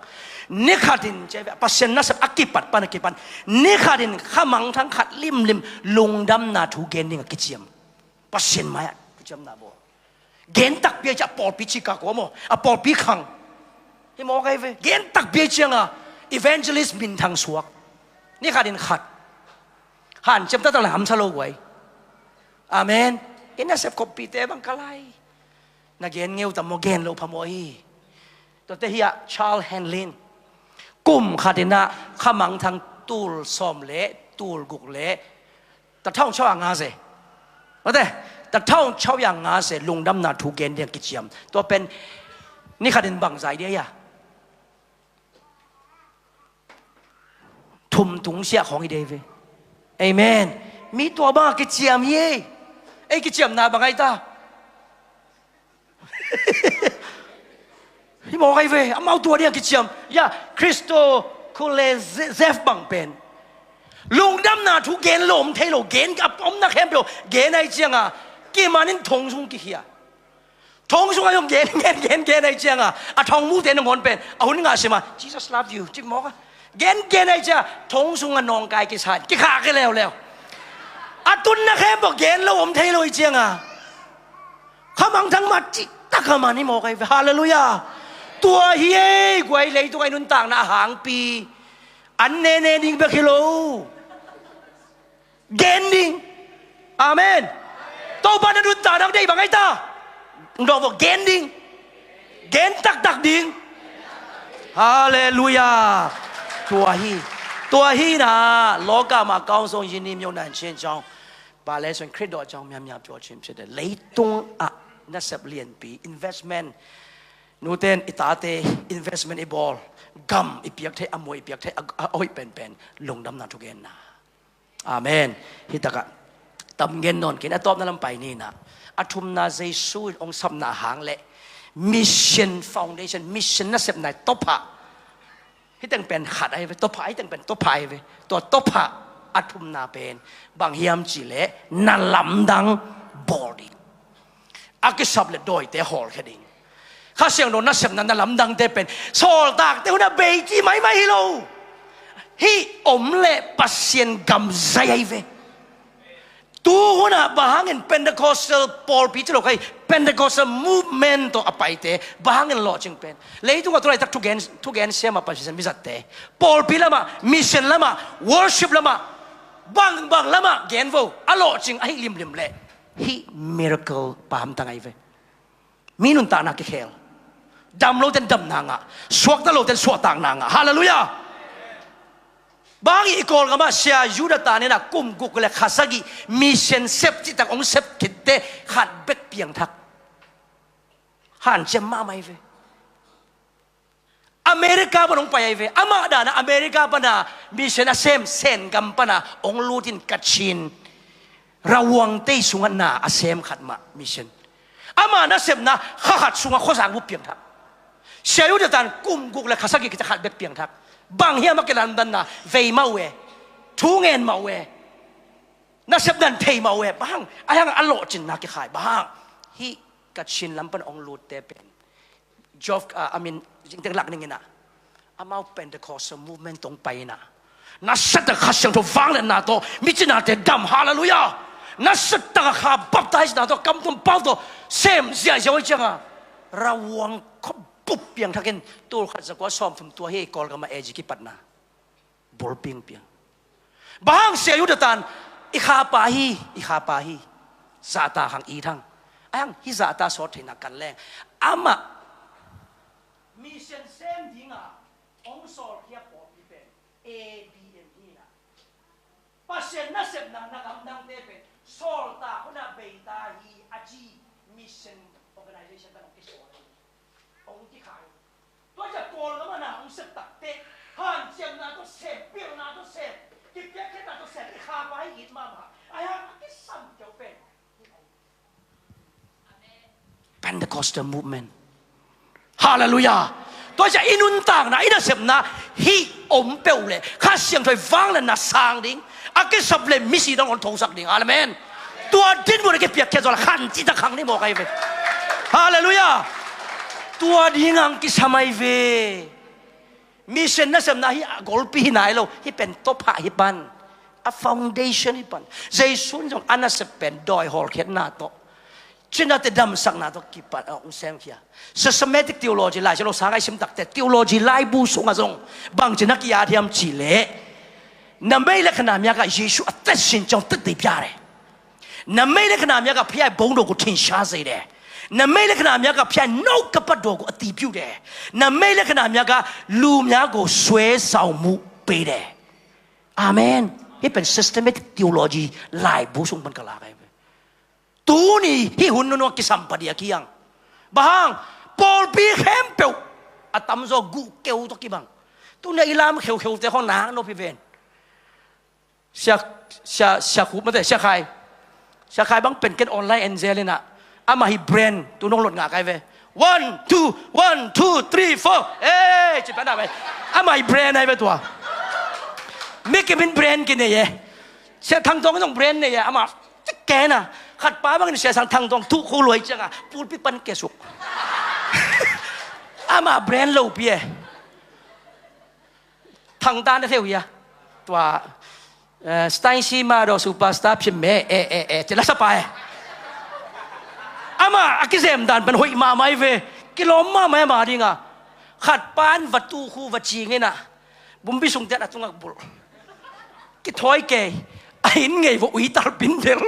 ni khatin cia ve Pasian nasep a kipat pan a kipan ni khatin khamangthang khat limlim lungdamna thu gen ding a kiciam. Pasian mai-ah kiciamna bawl. Gen takpi a cia pawlpi cika kua maw a pawlpi khang. Hi mawk ahi ve gen takpi a cianga evangelist minthang suak. Ni khatin khat hanciam taktak le hamsa lo guai. Amen. I nasep khoppite bang ka lai. Na gen ngeu tam maw gen lo phamawh hi. Tuate hi ah Charles Henlin kum khatinah khamangthang tul sawm le tul guk le tathaung chau a nga se. Ate tathaung chau a nga se lungdamna thu gen ding kiciam. Tua pen ni khatin bang zai dia. Thum tung siah khawng i dei ve. Amen. Mi tua bang a kiciam hi ei. Ei kiciamna bang ai ta. Hi mawk ai ve amau tua ding a kiciam. Ya Kristo khule zef bang pen lungdamna thu gen lo om thei lo gen a omna khempeuh gen ai cianga kimanin thong sung kikhia. Thong sungah zong gen gen gen gen ahi cianga a thong mute nangawn pen a hun ngah sima Jesus love you cik mawk a gen gen ahi cianga thong sungah nawngkai kisa in kikhah ke leuleu. A tunna khempeuh gen lo om thei lo ahi cianga khamangthang mah cihtak a man hi mawk ahi ve. Halleluiah. Tua hi ei guai leitung ahi nuntakna a hangpi an nene ding bek hi lo. Gen ding. Amen. Topa na nuntak nang dei bang ai ta. Nong dawk gen ding. Gen taktak ding. Halleluiah. Tua hi. Tua hi na lawka ma kaung song yin nim yong nan chin chong. Ba le son Khrih dawh chong miam miam pyo chim chit leitung ah nasep lianpi investment. Nute in i tate investment i bawl, gam i piak thei, a mual i piak thei, a, a hoih penpen lungdamna thugenna. Amen. Hih takah tam gen nawn kei in, a tawpna lam pai ni in ah, a thumna Jesu in hong sapna hang le mission foundation, mission nasepna i tawphah. Hih teng pen khat ahi ve, tawphah, hih teng pen tawphah ahi ve. Tua tawphah a thumna pen bang hiam cih leh na lamdang bawl ding. A kisap le dawite hawlkhia ding. Kha Siangtho nasepna, na lamdangte pen sawltakte hun a bei ci maimai hi lo. Hih om le Pasian gam zai ahi ve. Tu hun ah bang hangin Pentecostal pawlpi ci lo kei, Pentecostal movement tawh a paite bang hangin lawhcing pen? Leitungah tu laitak thugen, thugen siam a Pasian mi zatte pawlpi lamah, mission lamah, worship lamah, bangbang lamah gen vo, a lawhcing ahi limlim leh hih miracle pamtang ahi ve. Mi nuntakna kikhel, dam lote'n damna ngah, suakta lote'n suahtakna ngah. Halleluiah. Bang hang i Kawlgamah Sia Yudatan in ah kum guk le kha sagih mission sep cihtak hong sep khitte khat bek piangthak. Hanciam mahmah hi ve. America pan hong pai ahi ve. Amah dan a America pan a mission a sem, Sen gam pan a hong lut in Kachin Rawang tei sungah na a sem khat mah mission. Ama nasepna kha khat sungah khuazang bup piangthak. Sia Yudatan kum guk le kha sagih kici khat bek piangthak. Bang hiam a kilamdanna? Vei mah uh e. Thu ngen mah uh e. Nasepna thei mah uh e. Bang hang? Ahi hang a lawhcinna kikhai. Bang hang? Hih Kachin lam pan hong lutte pen Geoff, ah, a min, zingteng lak ning in ah, amau Pentecostal movement tawh hong pai in ah, nasatak a Kha Siangtho vangliatna tawh micinate dam, halleluiah. Nasatak a kha baptize na tawh, kamtuam pau tawh sem ziahziah uh ahih ciangin Rawang khuabup piangthak in, tul khat za kua sawmthum tua hi, Kawlgam a AG kipatna bulpi hong piang. Bang hang? Sia Yudatan i khapa hi, i khapa hi. Zahtak hang it hang. Ahi hang hih zahtak sawt theihna kan leng. Amah mission sem ding a hong sawlkhia pawlpi pen ABM hi in ah, Pasian nasepna, na lamdangte pen sawltak hun a bei ta hi a ci mission organization pan hong kisawl hi. Hong kikhai. Tua ciang Kawlgam a na hong sep takteh, hanciamna tawh sem, pilna tawh sem, kipiakkhiatna tawh sem, i khapa hi, it mahmah. Ahi hang a kisam kei uh pen Pentecostal movement. Halleluiah. Tua ciang i nuntakna, i nasepna hih om peuh leh Kha Siangtho i vangliatna sang ding, a kisap le misi dang hong thosak ding. Amen. Tua dinmun a kipiakkhiat zawh leh khan cihtak khang ni mawk ahi ve. Halleluiah. Tua ding hong kisam ahi ve. Mission nasepna hih a golpi hi nai lo. Hih pen tawphah hi pan. A foundation hi pan. Jesu in zong a nasep pen dawi hawlkhiatna tawh, cinate damsakna tawh kipan a hong semkhia. Systematic theology, Lai Siangtho sang a i sim takteh, theology laibu sungah zong bangci na ki-at hiam cih leh, နမိတ်လက္ခဏာများက ယေရှုအသက်ရှင်ကြောင်း သက်သေပြတယ်။ နမိတ်လက္ခဏာများက ဘုရားရဲ့ဘုန်းတော်ကို ထင်ရှားစေတယ်။ နမိတ်လက္ခဏာများက ဘုရားရဲ့နှုတ်ကပတ်တော်ကို အတည်ပြုတယ်။ နမိတ်လက္ခဏာများက လူများကို စွဲဆောင်မှုပေးတယ်။ Amen. Hih pen systematic theology laibu sung pan ka lak ahi ve. Tuni hih hun nunung a kisam pah ding a kiang. Bang hang? Pawlpi khempeuh a tamzaw guh keu tawh kibang. Tuni a i lam kheukheu te khawng nak nop hi ven. Sia, sia, sia Khup mate, Sia Khai. Sia Khai bang pen ken online angel in ah, amah hih brand tu nong lot ngah kai ve. One, two, one, two, three, four. Eh, ci pan a ve. Amah hih brand ahi ve tua. Mi kim in brand kinei e. Sia Thang Tawng zong brand nei e. Amah cik ken a. Khat pa bangin Sia Sang Thang Tawng thu khu luai ciang a, pulpit pan kesuk. Amah brand lopi e. Thang ta na theu hia. Tua, eh, Stacy Mado Superstar phim me, eh, eh, eh, ci la sa pa e. Amah a kizem dan pen hoih mahmah ahi ve. Kilawm mahmah e ama ding a. Khat pan va tu khu va cing in a, bumbi sung tian a tungah bulh. Kithawi kei. A inn ngei va ui tal pindel.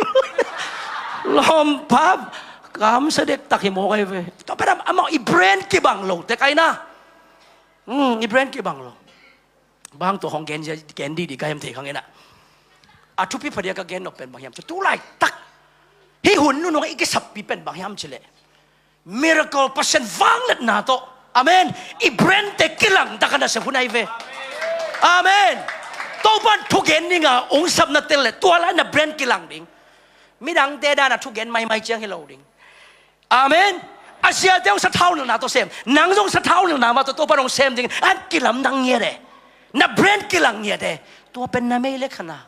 Lawmpa, kamsa dektak hi mawk ahi ve. Tua pen amah i brand kibang lo tek ahi na. Hmm, i brand kibang lo. Bang tua hong gen zia, gen didi ka hiam thei khang in a. A thupi pha dia ka gen nop pen bang hiam ci, tu laitak hih hun nunung i kisappi pen bang hiam cih leh, Miracle, Pasian vangliatna tawh. Amen. I brand te kilangtak a nasep hun ahi ve. Amen. Topan thugen dinga ong sapna tel le tua lai na brand kilang ding. Midangte dan a thugen maimai ciang hi lo ding. Amen. A siate hong sathau nilhna tawh sem. Nang zong sathau nilhna mah tawh Topan hong sem ding. An kilamdang ngiat e. Na brand kilang ngiat e. Tua pen na mei le khana.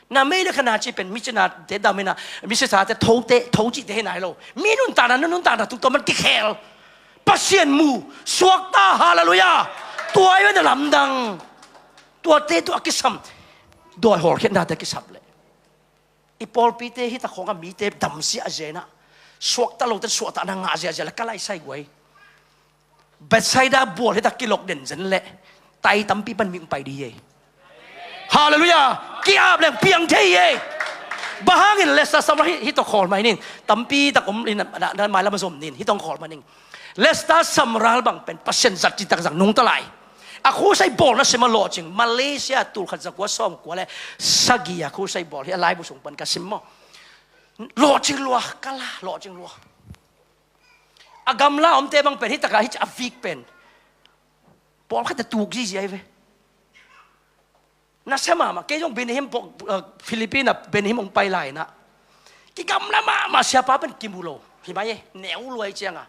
Na mei le khana ci pen mi cinate dam hi na, mi sisate thote, tho cihte hi nai lo. Mi nuntakna, na nuntakna tuk tua man kikhel. Pasian mu, suakta, halleluiah. Tua i na lamdang. Tuate tua kisam. Dawi hawlkhiatnate kisam le. I pawlpite hi ta khawng a mite damsia a zia na. Suakta lote suakta na ngah ziazia le ka laisai guai. Bethsaida bual hi ta kilok den zen le tai tampi pan mi ong pai di e. Halleluiah. Ki-ap leng piang thei e. Bang hangin Leicester Samra hi, hi tawh khawl mai ning. Tampi tak om in na, na, na mai lam a zom ning. Hi tawh khawl mai ning. Leicester Samra bang pen Pasian zat citak zang nungta lai. A khusai bawl na sim a lawhcing. Malaysia tul khat za kua sawm kua le sagih a khusai bawl hi a laibu sung pan ka sim maw. Lawhcing lua, ka la lawhcing lua. A gamla omte bang pen, hi taka hi a vik pen. Pawlkhatte tuk zizia hi ve. Nasia mahmah, kei zong Benihim pawh, uh, Philippine ah Benihim hong pai lai na. Kigamla mahmah siapa pen kimu lo. Hi mai e, neu luai cianga.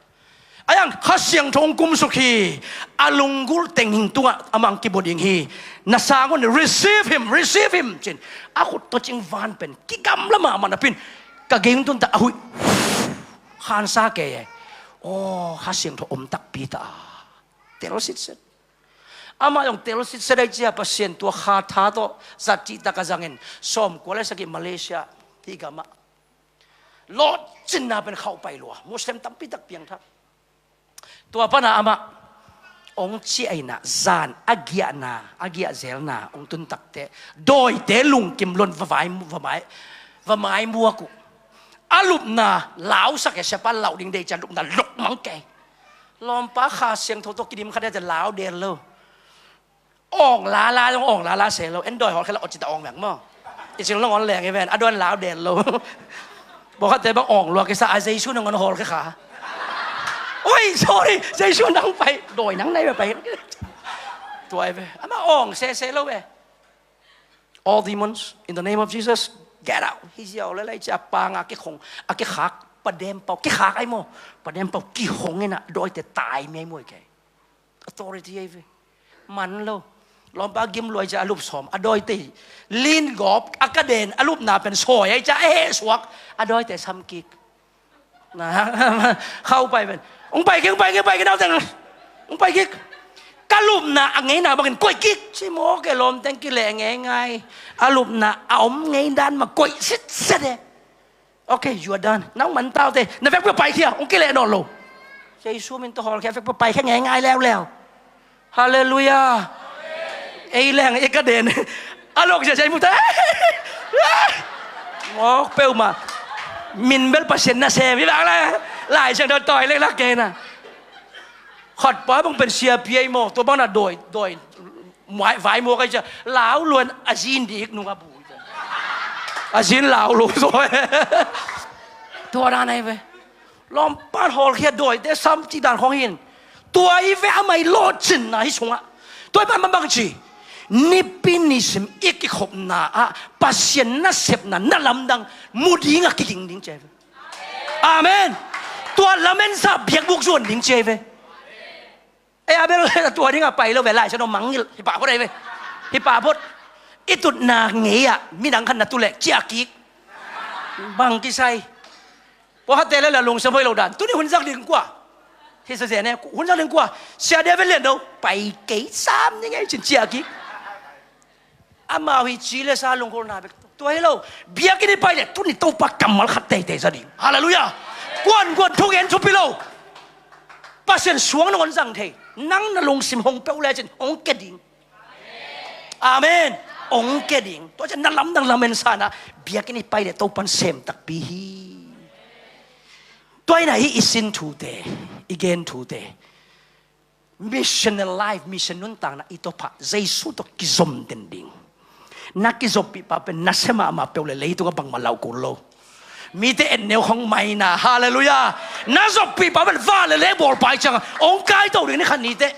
A yang Kha Siangtho hong kumsuk hi. A lunggulh teng hing tungah amang kibua ding hi. Na sang un receive him, receive him. Cin. A khut tawh cing van pen. Kigamla mahmah na pin. Ka ging tun tak a huih. Khansa kei e. Aw, Kha Siangtho om takpi ta. Tel sitset. Amah zong tel sitset ai cia Pasian tua kha tha tawh zat cihtak a zangin sawm kua le sagih Malaysia hi gamah. Lawhcinna pen khauh pai lua. Muslim tampi tak piangthak. Tua pana amah ong ciahna zan a giahna, a giahzelna ong tun takte dawite lungkim luan va vai, va mai, va mai muak uh. A lupna lausak e, siapa lau ding dei cian lupna lukmang kei. Lawmpa Kha Siangtho tawh kidim khat e te lau del lo. Awng lala zong awng lala se lo. En dawi hawlkhia la awt cita awng meng maw. I cing long on leng i ven a dawn lau del lo. Bawkhatte bang awng lua kisa a Jesu nangon hawlkhia kha. Oi, sorry, Jesu nang pai dawi nang nai pai. Tua i ve ama awng sese lo ve. All demons in the name of Jesus, get out. Hi ziau le lai cia panga kikhong a kikhak padem pau kikhak ai maw. Padem pau kihong ina dawite tai mei muai kei. Authority ei ve. Man lo. Lawmpa gim luai cia a lup sawm a dawite. Lin gawp a ka den a lupna pen sawi ai cia a heh suak a dawite sam kik. Na khau pai pen. Ong pai kik, ong pai kik, pai kik nauteng. Ong pai kik. Ka lupna a ngeina bangin koih kik. Ci maw ke lawmteng kileh ngeingai. A lupna a om ngei dan ma koih sitset e. Okay, you are done. Nang man taute na vekpi paikhia ong kileh nawn lo. Jesu min tawh hawlkhia vekpi paikhia ngeingai leuleu. Halleluiah. Ei leng ei ka den a lok zia zia i mu ta. Mawk peuhmah. Min bel Pasian nasem hi bang le. Lai Siangtho tawi lek lak kei na. Khatpa bang pen siapi ei maw tua bang na dawi dawi. Vai muak ai cia lau luan a zin dik nung a bu. A zin lau lu tua. Tua dan ai ve. Lawmpan hawlkhia dawite sam cih dan khawng hin. Tua i ve amai lawhcinna hi sungah. Tua i pan bang ci. Nipi nisim i kikhopna ah Pasian nasepna na lamdang mu ding a kiging ding ci ai ve. Amen. Tua lamensa biakbuk zuan ding ci ai ve. Ei a bel tua dingah pai lo ve lai sa no mangngilh hi pah phot ai ve. Hi pah phot. I tutna ngei ah midang khan na tu leh ciah kik. Bang kisai. Pawlkhatte le la lungsim hoih lo dan tuni hun zak ding kua. Hi sa zen e hun zak ding kua. Sia David lian do pai kei sam ni ngei cin ciah kik. Amau hi ci le sa lungkholna bek tua hi lo. Biakinn i pai le tuni Topa kammal khat teitei za ding. Halleluiah. Kuan kuan thugen thupi lo. Pasian suang nangon zang thei. Nang na lungsim hong peuh lecin hong ke ding. Amen. Hong ke ding tua cian na lamdang lamen sana. Biakinn i pai le Topan sem takpi hi. Tua ina hi i sin thute i gen thute. Missional life, mission nuntakna i tawpah Jesu tawh kizom den ding. Na kizoppih pa pen na sia mahmah peuh le leitungah bangmah lauh kul lo. Mite en neu khong maina, halleluiah. Na zoppih pa pen va le le bawl pai ciang hong kaito ding ni khat ni teh.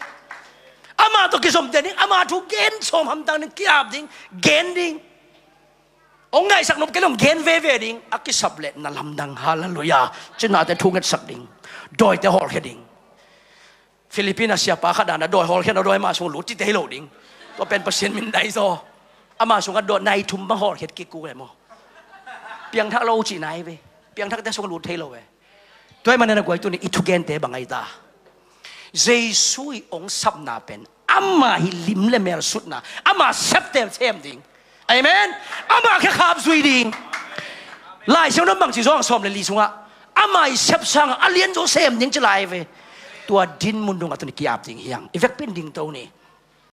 Ama tawh kizomte ding, ama thu gen sawm hamtang ding, ki-ap ding, gen ding. Hong ngaihsak nop kei leh hong gen veve ding, a kisap leh na lamdang, halleluiah. Cinate thu ngetsak ding, dawite hawlkhia ding. Philippines a siapa khat dan a dawi hawlkhiat a dawi ama sung lut cite hi lo ding. Tua pen Pasian min dai zaw. Ama sungah dawi nai thum bang hawlkhiat kik uh e maw. Piangthak lo cih nai ve. Piangthakte sung lut thei lo ve. Tua ahih manin a guai tuni i thugente bang ahi ta. Jesu i hong sapna pen ama hi lim le mel sutna, ama septel sem ding. Amen. Ama khekhap zui ding. Lai Siangtho bangci zawng sawm le li sungah ama i sep sangah a lian zo sem ding ci lai ve. Tua din mun dungah tuni ki-ap ding hi hang. I vekpi in dingto ni.